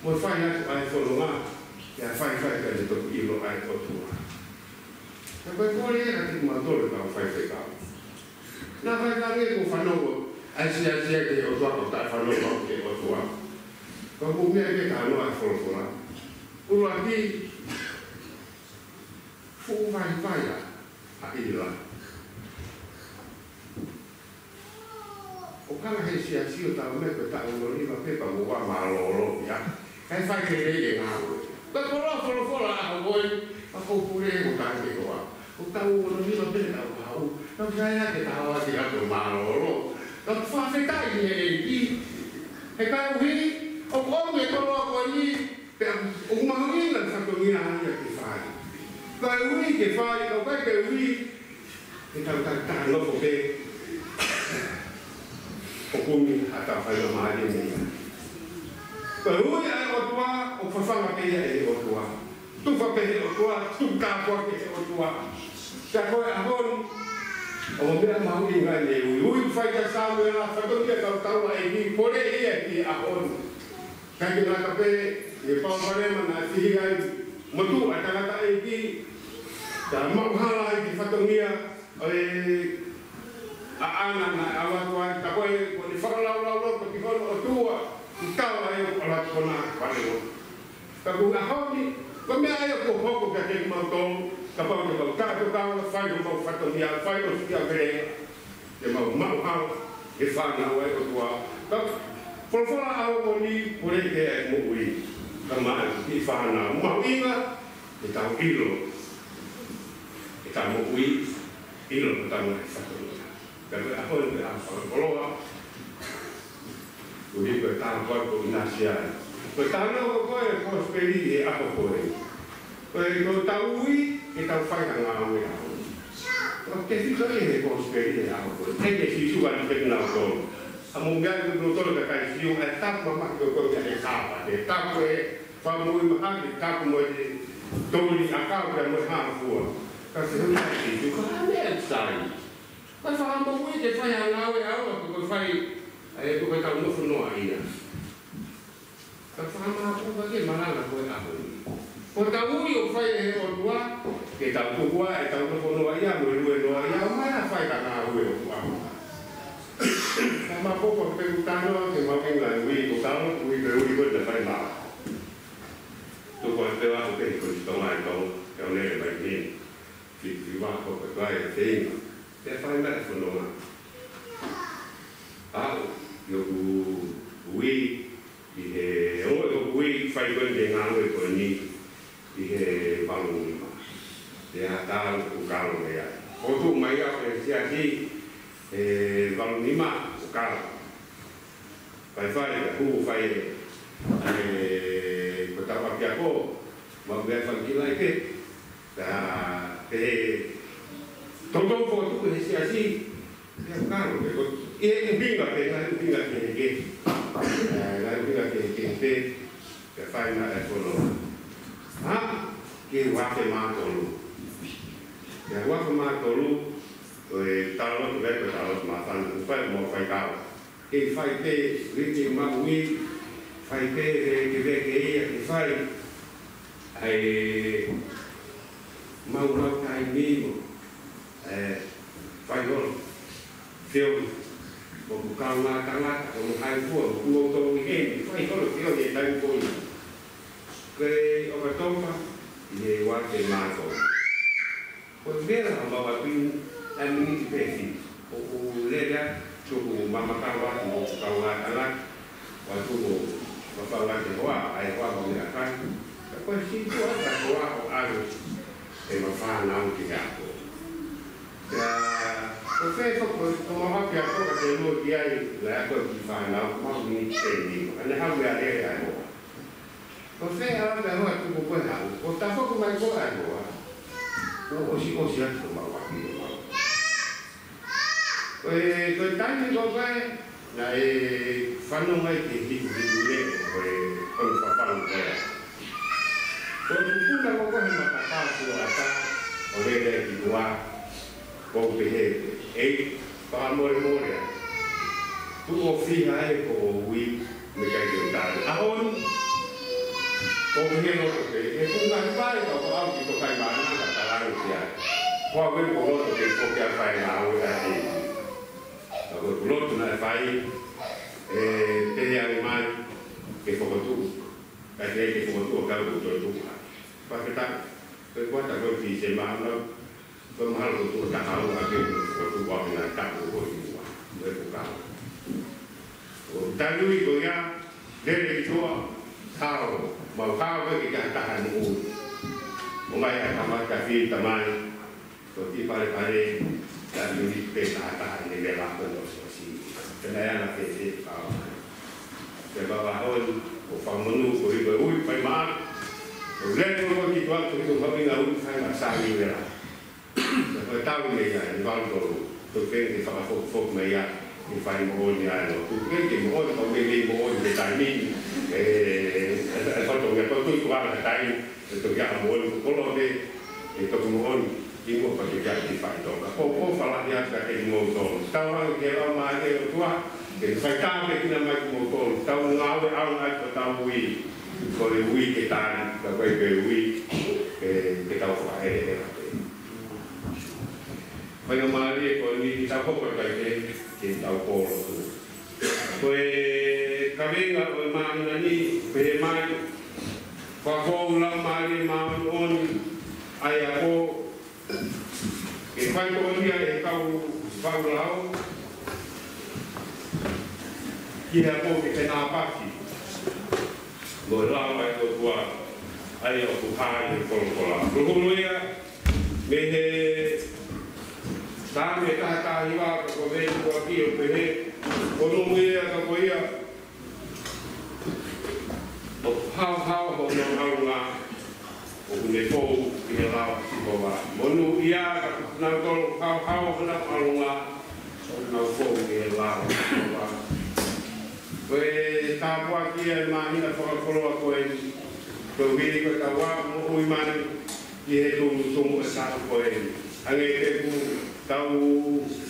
mo fai atu ʻa e fononga, ke faifai ka ne toki ʻilo ʻa e ʻOtua. Ka ko e kole ia kiate kimautolu kau faifekau. Naʻa faifai ange ko e fanongo ʻa e siasi ki he ʻOtua, ko e taʻefanongo ki he ʻOtua. Ka ko e meʻa ke talanoa e folofola. ʻUluaki, fuʻu vaivai ʻa ʻĪlai. ʻOku hanga ʻe he siasi ʻo tala mai ko e taʻu hono nima pē pea mo ua mālōlō ia. Kae fai lelei e ngāue. Ka ko e folofola ʻa e ʻOtua, ka ko e pule mo e taʻu ke hoa. Ko e taʻu hono nima pē taʻu hau. Ka ʻoku ʻikai ke tau ʻasi atu mālōlō. Ka fakafetaʻi ki he ʻEiki. He koeʻuhi, ʻoku ʻomi e koloa ko eni, pea ʻoku mahuʻinga e fatongia ia ke fai. Koeʻuhi ke fai, ka ʻoku ʻikai ke ui, ke tau tau tau nofo pē ʻo kumi ha tau faingamālie mei ai. Koeʻuhi ʻa e ʻOtua, ʻoku fafanga pē ia ʻe he ʻOtua. Tufa pē he ʻOtua, tufa tāpuaki he ʻOtua. Pea ko e ʻaho ni, ʻoku meʻa mahuʻinga ʻene ui. Ui fai kia Samuela, fatongia kau taulaʻeiki, kole ia ki he ʻaho ni. ʻIkai ke ngata pē, ʻi he palopalema naʻe fihi ai motuʻa tangataʻeiki, ka maʻuhala ai ki he fatongia ʻo e ʻa ʻAna naʻe ʻalu atu ai, ka ko e, ko ʻene fakalaulauloto ki hono ʻOtua, ʻi he tau ai ʻo ʻalu atu kona fale lotu. Ka ko e ʻaho ni, ko e meʻa ia ʻoku hoko kiate kimautolu, kapau te mau taʻetokanga, fai homau fatongia, fai ʻo siʻi ʻa Pelea. Ke mau maʻuhala, ke fānau ai ʻOtua. Ka folofola ʻa e ʻaho ni, pule ke ai moʻui. Ka mai ki fānau. Mahuʻinga, Ke tau ʻilo ʻetau moʻui, ʻilo ʻetau ngaahi fatongia. Ka ko e ʻaho ni ko e ʻaho fakakoloa, ʻuhi ko e tāpuaki ko ʻInasi ai. Ko e talanoa ko ē ʻo e kosipeli he ʻaho ko ē. Ko e, ko ʻetau ui, ke tau fai ha ngāue ʻaho ni. Ko e tefito ia he kosipeli he ʻaho ko ē. ʻEke Sīsū ʻa e tefito nau tolu. ʻA mo meʻa ko e tolu kakai Siu, ʻa e tapu mamahi ko ē ʻa e Sāpate, tapu e fakamoʻui mahaki, tapu mo e toli ʻakau pea mo e hā fua. Ka fehuʻi ʻe Sīsū, ko e hā e meʻa ʻoku sai? Ko e fakamoʻui ke fai ha ngāue ʻaho ni, ko e fai, ē, ko ʻetau nofo noa ia. Ka fakamāʻopoʻopo ke malanga ko e ʻaho ni. Ko ʻetau ui ʻoku fai ʻe he ʻOtua, ke tau tuku ʻa ʻetau nofo noa ia, mo e lue noa ia, ʻomai ʻa e fai ka ngāue ʻoku ʻaho. Ka māʻopoʻopo pē ʻeku talanoa ke mahuʻinga e ui, ko e talanoa ui pē ui ko ē naʻe fai mai. Tuku atu pē ʻa e ʻaho pē ko e Tonga ʻi Tonga, ke ʻo lele mai ni. Fiti wa ko e tuai e feinga. Pea fai mai e fononga. Aʻu, ʻi hoku ui, ʻi he, ʻo, ʻi hoku ui, fai ko eni e ngāue ko eni, ʻi he valu nima. Pea tau ku kalo mei ai. ʻO tuʻu mai ʻa e siasi, he valu nima, ku kalo. Fai fai, hū fai, ē, ko ʻetau ʻapiako, maʻu meʻa fanga kilai pē. Ka, pehē, toutou fokotuʻu he siasi, pea kalo pē, ko e ʻuhinga pē, ngaahi ʻuhinga kehekehe. Ē, ngaahi ʻuhinga kehekehe pē, pea fai mai e fononga. Hā, ke ua afe mā tolu. Pea ua afe mā tolu, ko e talanoa, ko e talanoa māfana, fai mo fai kalo. Ke fai pē, ui ke maʻu ui, fai pē, ke, ke, ke, ke ia, ke fai. ʻA e maumau taimi mo, ē, fai holo. Feo, mo hoku kaungā tangata, mo hoku haifua, mo hoku loutolu ʻi heni, fai holo feo he taimi ko ia. Ko e ʻOkatopa, ʻi he ua afe mā tolu. Ko e vela ha mau atu ʻa e miniti pē fitu. ʻOku lele atu, tuku mamakau atu, mo hoku kaungā tangata, ʻo tuku mafau atu e hoa, ʻa e hoa mo e meʻakai. Ka ko e sītuʻa atu e hoa ʻo ʻalu ʻema fānau ki he ako. Pea, ko fē foki, ko mau ʻapiako ka te lua ki ai, naʻe ako e kiʻi fānau, mau miniti pē nima. Ka ne haʻu ia lele ʻa e hoa. Ko fē ala ka hoa tuku ko e haʻu, ko tafoki mai ko e hoa. Kuo ʻosiʻosi atu ko mau ʻapi ko mau. Ko e, ko e taimi ko ē, naʻe fanongo ai ki he hiku hiku ne, ko e, ko e fafau ko ē. Ko e tupuna ko ē he matapā kuo ʻatā, ʻo lele ki tuʻa, ʻo pehē, ʻEiki, fakamolemole ā. Tuʻo fiha ē ko ʻeku ui, mei he kai ke u tali. ʻAho ni, ʻoku pehē loto pē, he kuo ngaahi fai ka ko au ki tokai mana ka talanoa ki ai. Ko au ē ko loto pē ko ke fai ngāue ʻa e ʻEiki. Ka ko ʻeku lotu naʻe fai, ē, pehē ange mai, ke fokotuʻu. Ka ke ke fokotuʻu ʻo kau ʻo toe tuʻu ai. Fakafetaʻi, ko e kuata ko ē Tīsema, ko e mahalo ko e tuʻo taha ua ke fokotuʻu ʻa e ngaahi taʻu ko ē ʻi muʻa. Ko e kuo kau. ʻO tali ui ko ia, lele ki tuʻa, hao, mau hao ke ke taha nuʻu. ʻOmai ʻa e kamata fili tamai, ko e kiʻi palepale, ka ui pē taha taha ne lele ko ʻosi ʻosi. Pea naʻe anga fēfē kau. Pea vavahau, ʻo fakamonū, ko e ui, ko e ui, fai mā. ʻO lele ko ki tuʻa, ko e ui, ko e ui, fai mā sāngi vela. Ko e tau mei ai, ʻi valu tolu, ko e pehē ke fakafokifoki mai ia, ke fai moʻoni ai, ʻo tuku ke moʻoni, ko e meimei moʻoni he taimi ni, ē, ē, ē, fatongia, ko e tui tuʻa he taimi, ʻe toki ʻa moʻoni, ko kolo pē, ʻe toki moʻoni, ʻi muʻa pea ke ʻai ke fai toka. Ko, ko fala ia ka ke moutolu. Tau lau ke lau mai e ʻOtua, ke fai tā pē kina mai ki moutolu. Tau ngāue au ngai ko tau ui, ko e ui ke tali, ka ko e pē ui, ke, ke tau fakaʻeheʻehe pē. Faingamālie ko eni ke tau hoko atu ai pē ke tau kolo atu. Ko e kaveinga ʻo e māhina ni, pehē mai, fakafou Laumālie Māʻoniʻoni, ʻa e ako, ke faitokonia e kau faʻu lao, ki he ako ke fenāpasi mo e lao ʻa e ʻOtua. ʻA ia ʻoku hā ʻi he folofola. Huluhulu ia mei he Saame taha taha hiva, ka ko e veesi ʻuluaki ʻoku pehē: Monūʻia ia ka ko ia ʻoku haohaoa hono ʻalunga, ʻoku ne fou ʻi he lao ʻo Sihova. Monūʻia ka ko kinautolu ʻoku haohaoa honau ʻalunga, ʻoku nau fou ʻi he lao ʻo Sihova. Ko e tāpuaki ia ʻo e māhina fakakoloa ko eni, koeʻuhi ko ʻetau moʻui mai ʻi he tumutumu ʻo e taʻu ko eni. Hangē pē ko ʻetau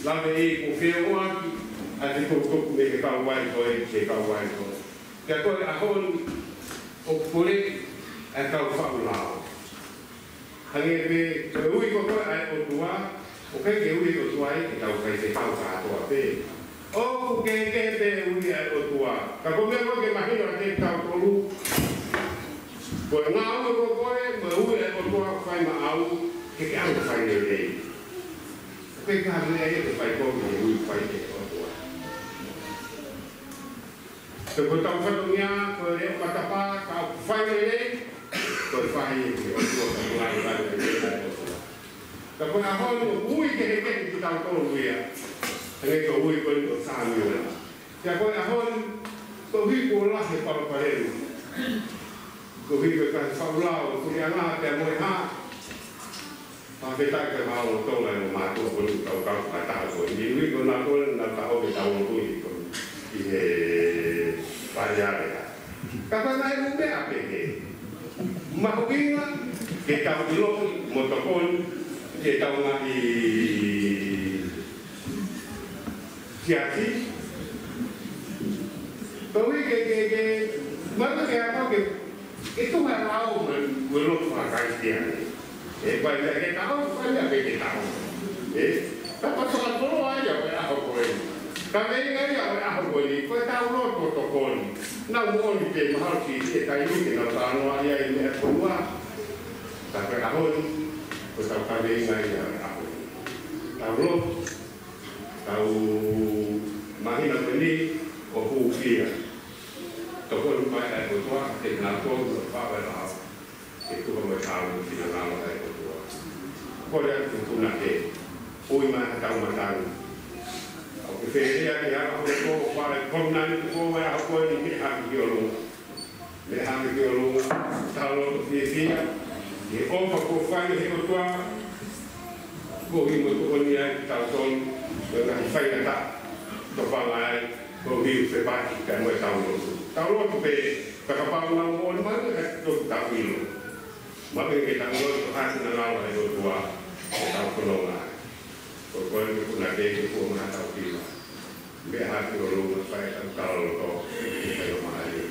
lave ʻi he feʻofoʻoaki ʻa e tukutuku mei he kauvai ko ē ki he kauvai ko ē. Pea ko e ʻaho ni ʻoku pule ʻa e kau faʻu lao. Hangē pē ko e ui ko ē ʻa e ʻOtua, ʻoku ʻikai ke ui ʻOtua ia ke tau faifekau kātoa pē. ʻOku kehekehe pē ui ʻa e ʻOtua. Ka ko e meʻa ko ē ke mahino kiate kitautolu, ko e ngāue ko ē mo e ui ʻa e ʻOtua ʻoku fai maʻau, ke ke ʻalu fai lelei. ʻOku ʻikai ke ʻi ai ha meʻa ia ke fai kovi he ui ʻoku fai ʻe he ʻOtua. Pea ko ʻetau fatongia, ko e leʻo matapā, ka ʻoku fai lelei, ko e fai ʻe he ʻOtua, ka ʻoku ngāue lelei ʻa e ʻOtua. Ka ko e ʻaho ni ʻoku ui kehekehe kitautolu ia, hangē ko e ui ko eni ʻo Samiuela. Pea ko e ʻaho ni, koeʻuhi kuo lahi e palopalema, koeʻuhi ko e ngaahi faʻu lao, puleʻanga pea mo e hā, fakafetaʻi ki he māʻoniʻoni ʻa e mātuʻa ko eni ʻoku tau kau fakataha ko eni. Ui ko nautolu naʻa tau ō ke tau ō ʻi ko eni ʻi he Fale Alea. Ka ko e ngaahi ʻū meʻa pehē, mahuʻinga ke tau ʻiloʻi mo tokoni ki heʻetau ngaahi siasi. Koeʻuhi ke, ke, ke, mahuʻinga ke ʻalu ke ke tuha lao mo e, mo e lotu faka-Kalisitiane. ʻE, ʻikai ke ke taʻo, ʻikai ke ke taʻo. ʻE, ka ko e fakakoloa ia ʻo e ʻaho ko eni. Ka ko e ʻuhinga ia ʻo e ʻaho ko eni, ko ʻetau lotu ʻo tokoni. Naʻa mo ʻoni pē mahalo ki he taimi ke nau talanoa ia ʻi he meʻa ko ua. Ka ko e ʻaho ni, ko ʻetau kaveinga ia ʻo e ʻaho ni. Tau lotu, tau māhina ko eni ʻo hūfia. Tokoni mai ʻa e ʻOtua kiate kinautolu ʻoku faʻu e lao, ke tuha mo e taau ki he finangalo ʻa e ʻOtua. Kole atu ki he punake, ui mai haʻatau matangi. ʻOku ke fēfē ʻi he ʻaho ko ē, fai kovinānite ko ē ʻaho ko eni, meʻa hake ki ʻolunga. Meʻa hake ki ʻolunga, tau lotu fiefia ʻi he ʻofa kuo fai ʻe he ʻOtua, koeʻuhi mo tokoni ai kitautolu, mo e ngaahi faingataʻa, tofanga ai, koeʻuhi ʻoku fepaki pea mo ʻetau lotu. Tau lotu pē, ka kapau naʻa mo ʻoni mai, ka tau ʻilo. Maʻu pē ke tau lotu ʻaki e finangalo ʻa e ʻOtua, ʻo tau fononga ai. Ko e kole atu ke punake ke fuʻu maʻu haʻatau kima. Meʻa hake ki ʻolunga, fai ʻetau tala loto, fai ʻo maʻali.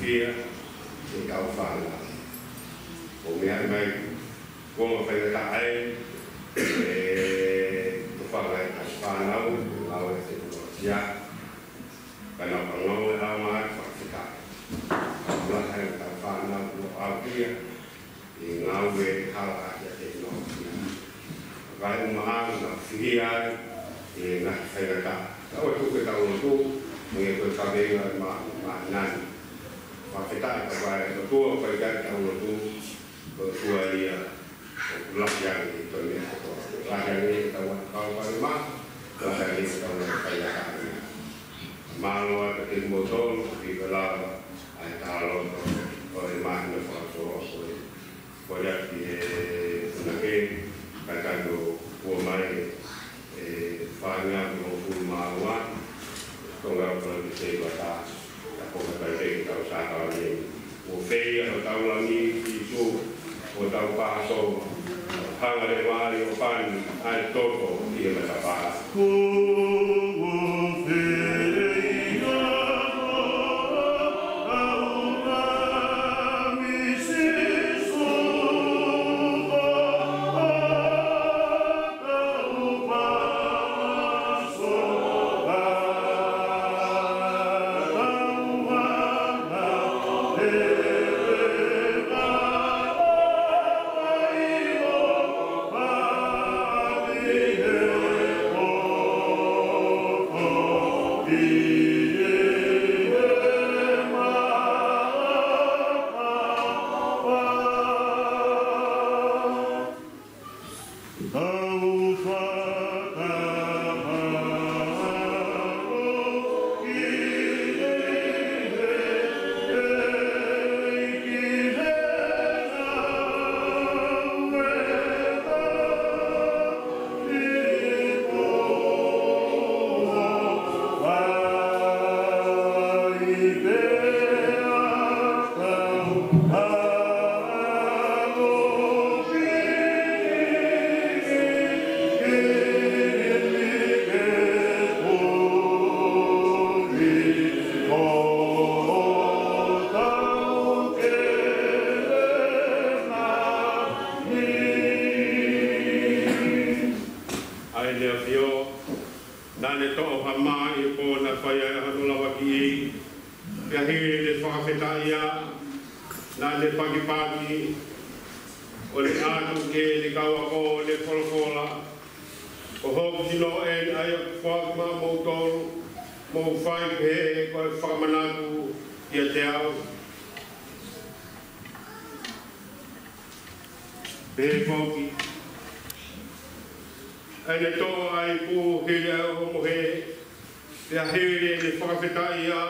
ia, ʻetau fānau. ʻOku meʻa mai, ʻoku ou faingataʻa ai, ʻe, ʻetau fānau, ʻetau fānau, ngāue ʻa e tekinolosia. Ka nau ka ngāue ʻa e ʻamanaki fakafetaʻi. Ka ʻoku lahi ʻetau fānau ʻoku ʻaʻau ia, ʻi he ngāue ʻa e hala ʻa e tekinolosia. Ka ʻoku maʻu ʻa e fihi ai, ʻi he ngaahi faingataʻa. Ka ʻoku tuku ʻetau lotu, mo e ko e kaveinga ʻa e mā, mānani. Fakafetaʻi ka ʻoku ʻi ai e ʻOtua ʻoku fai ki ai ʻetau lotu, ko e ʻOtua ia, ʻoku lahi ange ʻi he meʻa kotoa. Lahi ange ʻetau ʻalu kau palema, lahi ange ʻetau ʻalu faingataʻa. Mālō atu kiate kimoutolu, ʻoku ʻikai lava ʻa e tala loto ʻo e māhina fakatō ko ē. Ko ia ki he punake, ka tano ua mai e fānau ki hongofulu mā ua, Tonga ko e te vata, ka ko ka kai te kau sākau nei. ʻO feia hotau langi ki Sīsū, hotau Pāsova, hanga leva ʻo pani ʻa e toto ʻi he matapā. ʻA ʻEne ʻAfio, naʻa ne toʻo ha mā ʻi he pō naʻe fai ai hono lavakiʻi, pea hili ʻene fakafetaʻi ia, naʻa ne pakipaki, ʻo ne ʻatu ki heʻene kau ako, ʻo ne folofola, Ko hoku sino eni ʻa ia ʻoku foaki maʻamoutolu, mou fai pehē ko e fakamanatu kiate au. Pehē foki, ʻa ia naʻe toʻo ʻa e ipu hili ʻa e ʻoho mohe, pea hili ʻene fakafetaʻi ia,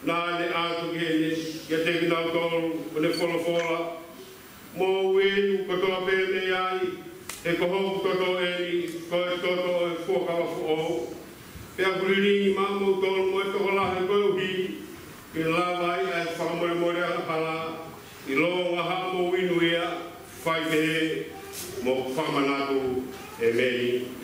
naʻa ne ʻatu ki heʻene, kiate kinautolu, ʻo ne folofola, Mou inu kotoa pē mei ai, he ko hoku toto eni, ko e toto ʻo e fuakava foʻou. Pea ʻoku lilingi maʻamoutolu mo e tokolahi koeʻuhi ke lava ai ʻa e fakamolemole angahala, ʻilonga haʻamou inu ia, fai pehē mo fakamanatu. ʻĒmeni.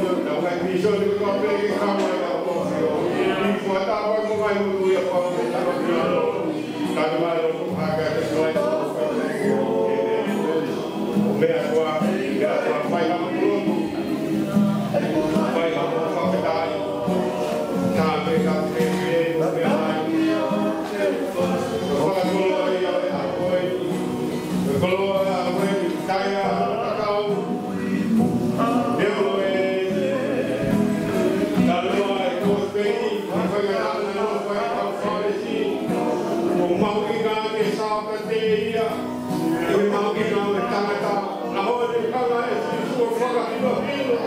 ʻo e ngaahi misiona kotoa pē ke kau ai ʻa e ʻAfio. ʻI he fuata ʻa e ngaahi monū ia ʻoku fai ʻe he ʻAfio. Kae ʻumaʻā ʻa e ʻofa ke ʻoatu ʻa e meʻa kotoa, meʻa kotoa, fai ha lotu, fai ha fakafetaʻi. Ka me ka te ke meʻa ai. Fakakoloa ia ʻa e ʻAfio. Koloa ʻa e ʻAfio, taia, takau. Leo e, talanoa e kosipeli, ʻa e faingataʻa naʻe fai ʻe he kau Fālesi. ʻOku mahuʻinga ke Sāpate ia, ʻoku mahuʻinga mo e tangata. ʻAho ni kanga ʻe Sīsū ʻo fakahinohino.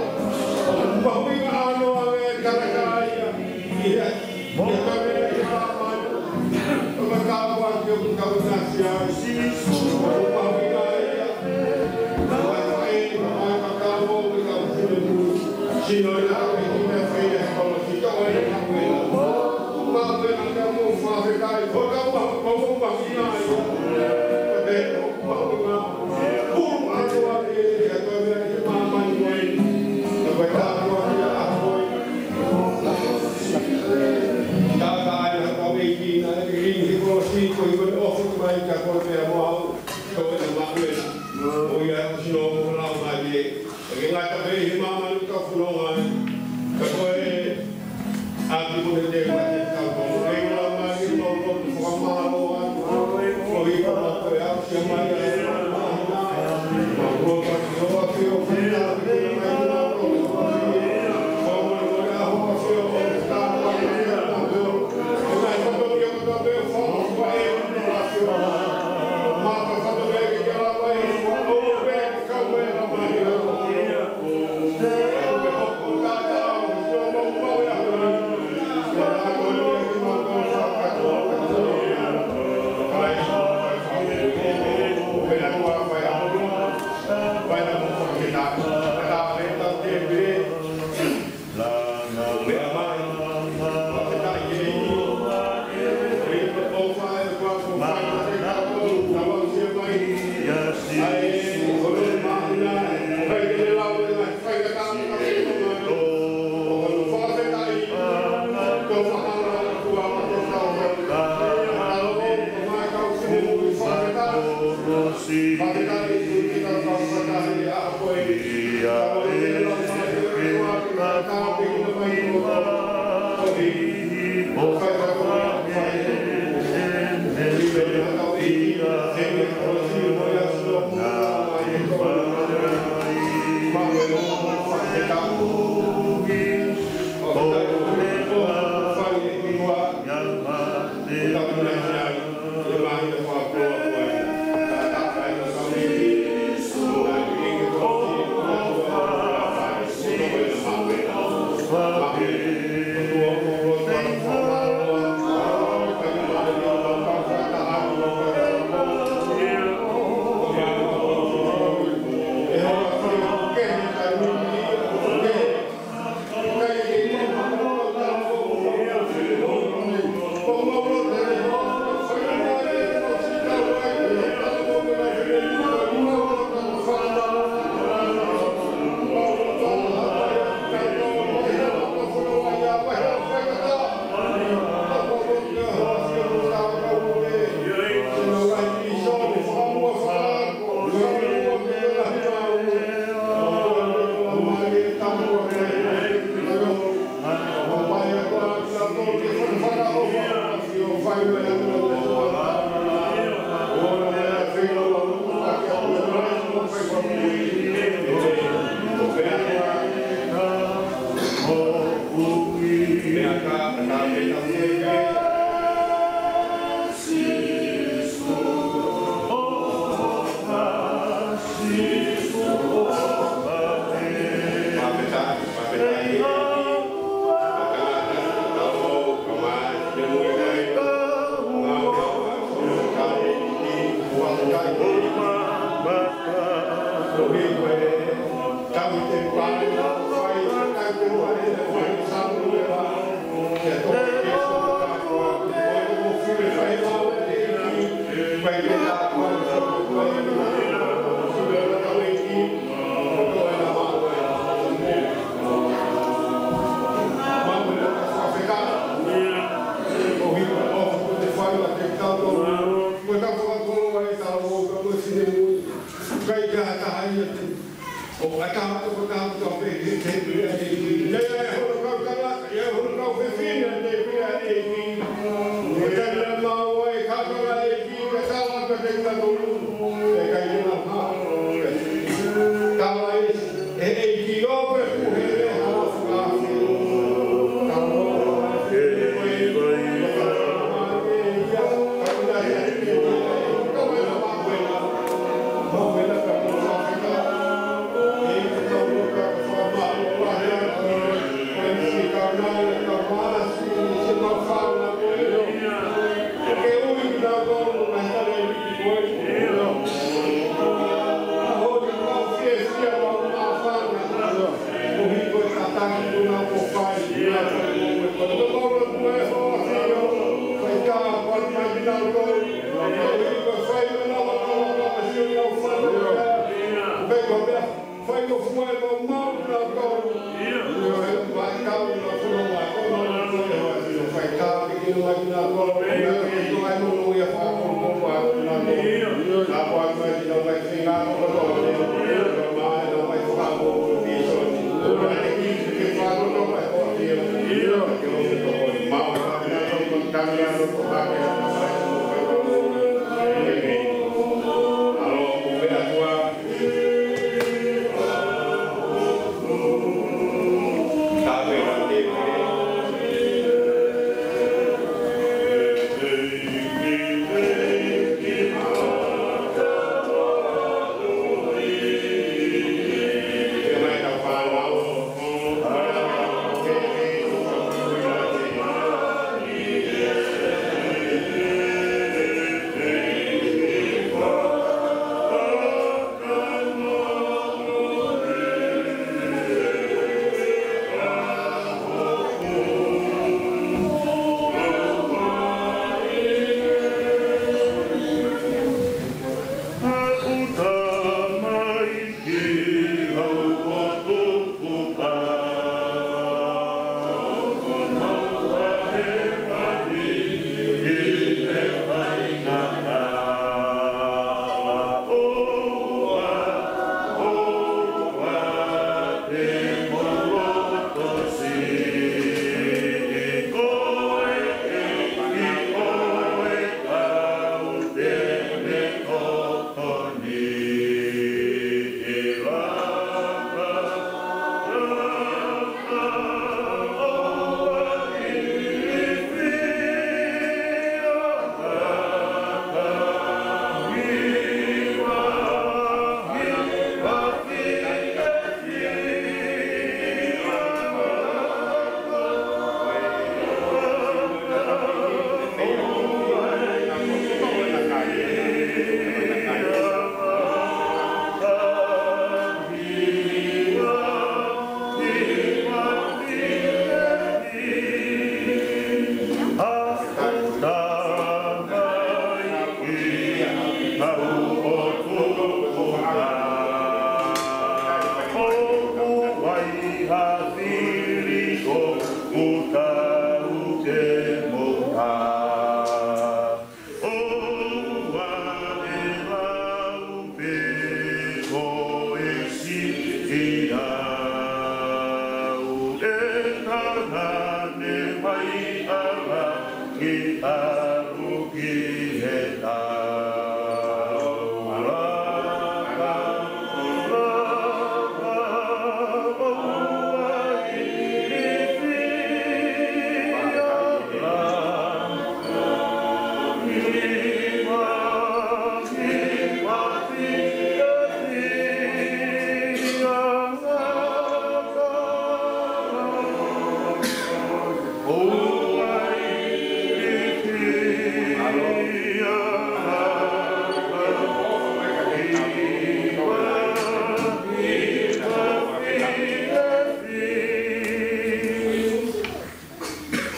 Mahuʻinga ʻānoa e tangata ia. ʻI he, ʻi he taimi ʻi māmani, ʻo ka kau atu ʻo kau nasi ai. ʻOku mahuʻinga ia. Mai, mai, mai, ka kau ʻo kau finemui. Sino ia, ʻi he meʻa fai ʻe he kolosi, ka ʻoku ʻikai ke mahuʻinga. Mahuʻinga ia mo fakafetaʻi, ko ka mahu-, ko ka mahuʻinga ia. Ko te, ʻoku mahuʻinga. Pulu atu ake, ʻi he taimi ʻi māmani ko eni. Ka ko e tāpuaki ia ʻa e ʻAfio. Tata ai ha kau ʻeiki naʻe ʻikai ke ʻi he kolosi ko e ʻikai ke ʻofa mai kia koe pea mo au, ko e maʻu ē. ʻOku ʻi ai hoʻo sino ʻoku lau mai ē. ʻIkai ngata pē ʻi he māmani ka fononga ai. Ka ko e ʻapi ko ē te mate ka ko e lau mai ʻi he mau lotu fakamālō atu. Ko e ʻikai ko e ʻapi sia mai ai.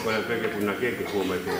Ko e peke punake ke hua mai pē.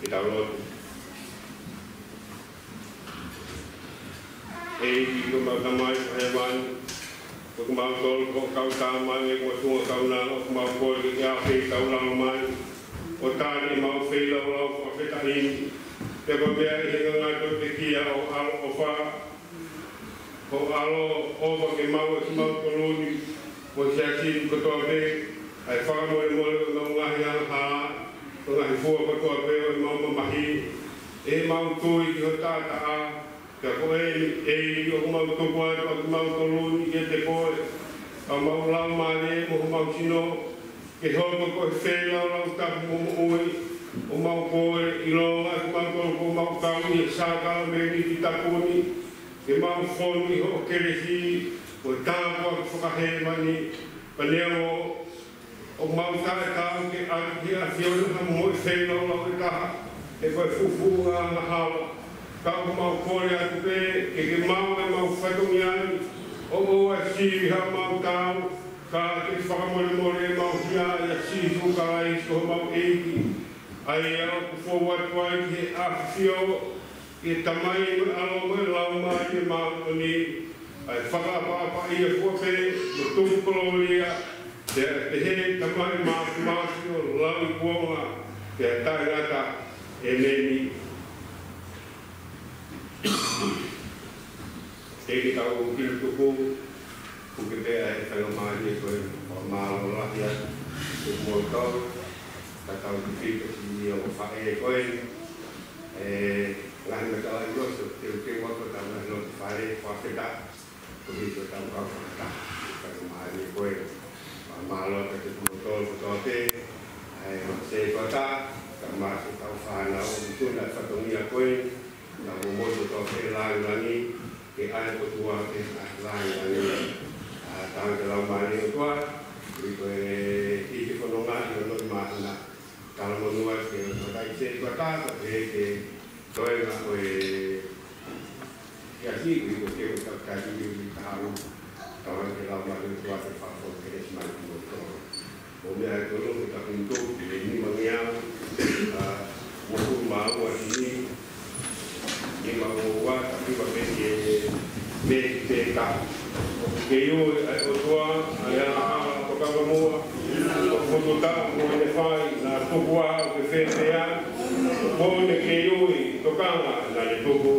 Ke tau lotu. ʻEiki ko homau Tamai ʻi hēvani, ko kimautolu ko e kau tama ʻi he motuʻa kaunanga, ʻoku mau kole ke ke ʻafeʻi kitautolu mai, ʻo tali ʻemau feilaulau fakafetaʻi ni, pea ko e meʻa ʻi he ngaahi tokotaha ʻo e ʻofa, ko e ʻaloʻofa ke maʻu ʻe kimautolu ni, mo e siasi ni kotoa pē, ʻa e fakamolemole ʻo ʻemau ngaahi angahala, ʻo e ngaahi fua kotoa pē ʻo ʻemau mamahi, ʻemau tui ki ho taʻataʻa, pea ko eni, ʻEiki, ʻoku mau tuku atu ʻa kimautolu ni kiate koe, ʻa ʻemau laumālie mo homau sino, ke hoko ko e feilaulau tapu mo moʻui, ʻoku mau kole ʻilonga ʻa kimautolu kuo mau kau ʻi he sākalamēniti tapu ni, ke mau fonu ʻi hoʻo kelesi, ko e tāpuaki fakahēvani, pea neongo ʻoku mau taʻetaau ke ʻatu ki he ʻAfiona ha moʻui feilaulau ʻe taha, he ko e fufuuʻanga angahala, ka ʻoku mau kole atu pē, ke ke maʻu ʻemau fatongia ni, ʻo ʻoua ʻe sivi haʻamau taau, ka ke fakamolemole ʻemau hia ʻia Sīsū Kalaisi ko homau ʻEiki, ʻa ia ʻoku fou atu ai ki he ʻAfio, ʻi he Tamai mo e ʻAlo mo e Laumālie Māʻoniʻoni, ʻa e fakaʻapaʻapaʻia kotoa pē, mo e tuku kolōlia, pea ʻe pehē Tamai Māfimafi ʻo lauikuonga, pea taʻengata. ʻEmeni. ʻEiki, tau kiʻi tuku, puke pē ʻa e faingamālie ko eni, fakamālō lahi atu, tuku mo tau, ka tau ki pito si ia ʻo faʻē ko eni, ʻe, ngaahi matala ʻi loto, teuteu atu tau ngaahi loto fale, fakafetaʻi, ko hito tau kau fakataha, faingamālie ko eni, fakamālō atu tuku mo tau kotoa pē, ʻa e mate kotoa, ka mate tau fānau, ʻi tuna fatongia ko eni, Ka mo moto tau ke langilangi, ke ʻai ʻOtua ke ʻai langilangi. ʻA, tau ke lau mālie ʻOtua, ʻi ko e, ʻi ke fononga ʻi ʻo noki māhina. Tala monua ke ʻo takai se tua ta, ko e ke toenga ko e, ke asi, ʻi ko ke ʻo takai ʻi ʻi kaharu. Tau ke lau mālie ʻOtua ke fafo ke esi mai ki ʻOtua. ʻO meʻa ʻe tolu ke takunto, ʻe nima ngeau, ʻa, uofulu mā ua tini, nima ua ua, takiva pē ke me te ka. ʻOku ke ʻio ʻe ʻOtua, ʻa e ʻa, ʻo ka ka mua, ʻo fotu ta, ʻo ne fai, na tokua, ʻo ke fēfē, ʻo ne ke ʻio ʻi tokanga, na le toko.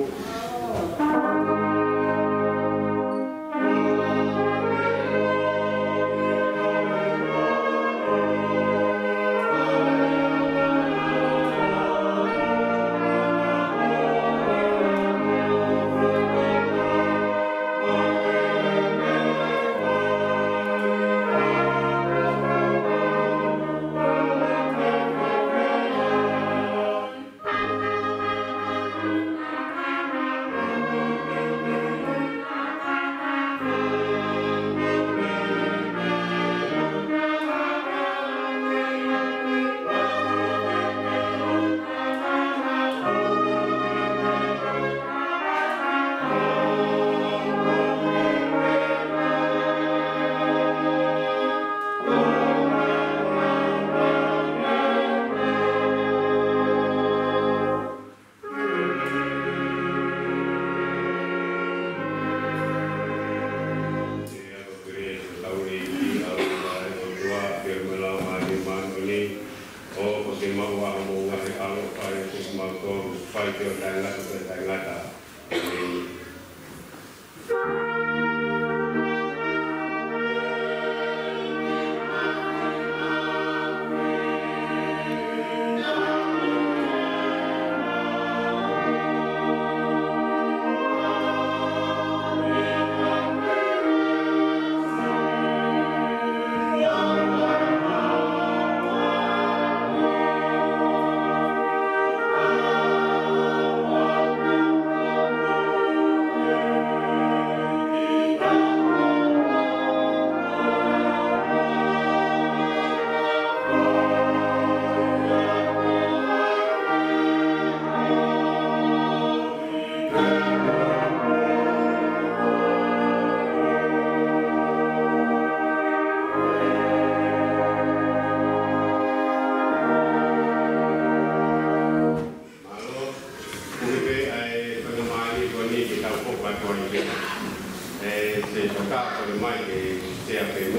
Ko e taʻengata ʻo e Mālō, ʻoku pehē ʻa e faingamālie ko eni ke tau hoko atu ai pē. ʻE, Sea Toka, kole mai ke Sea pē mo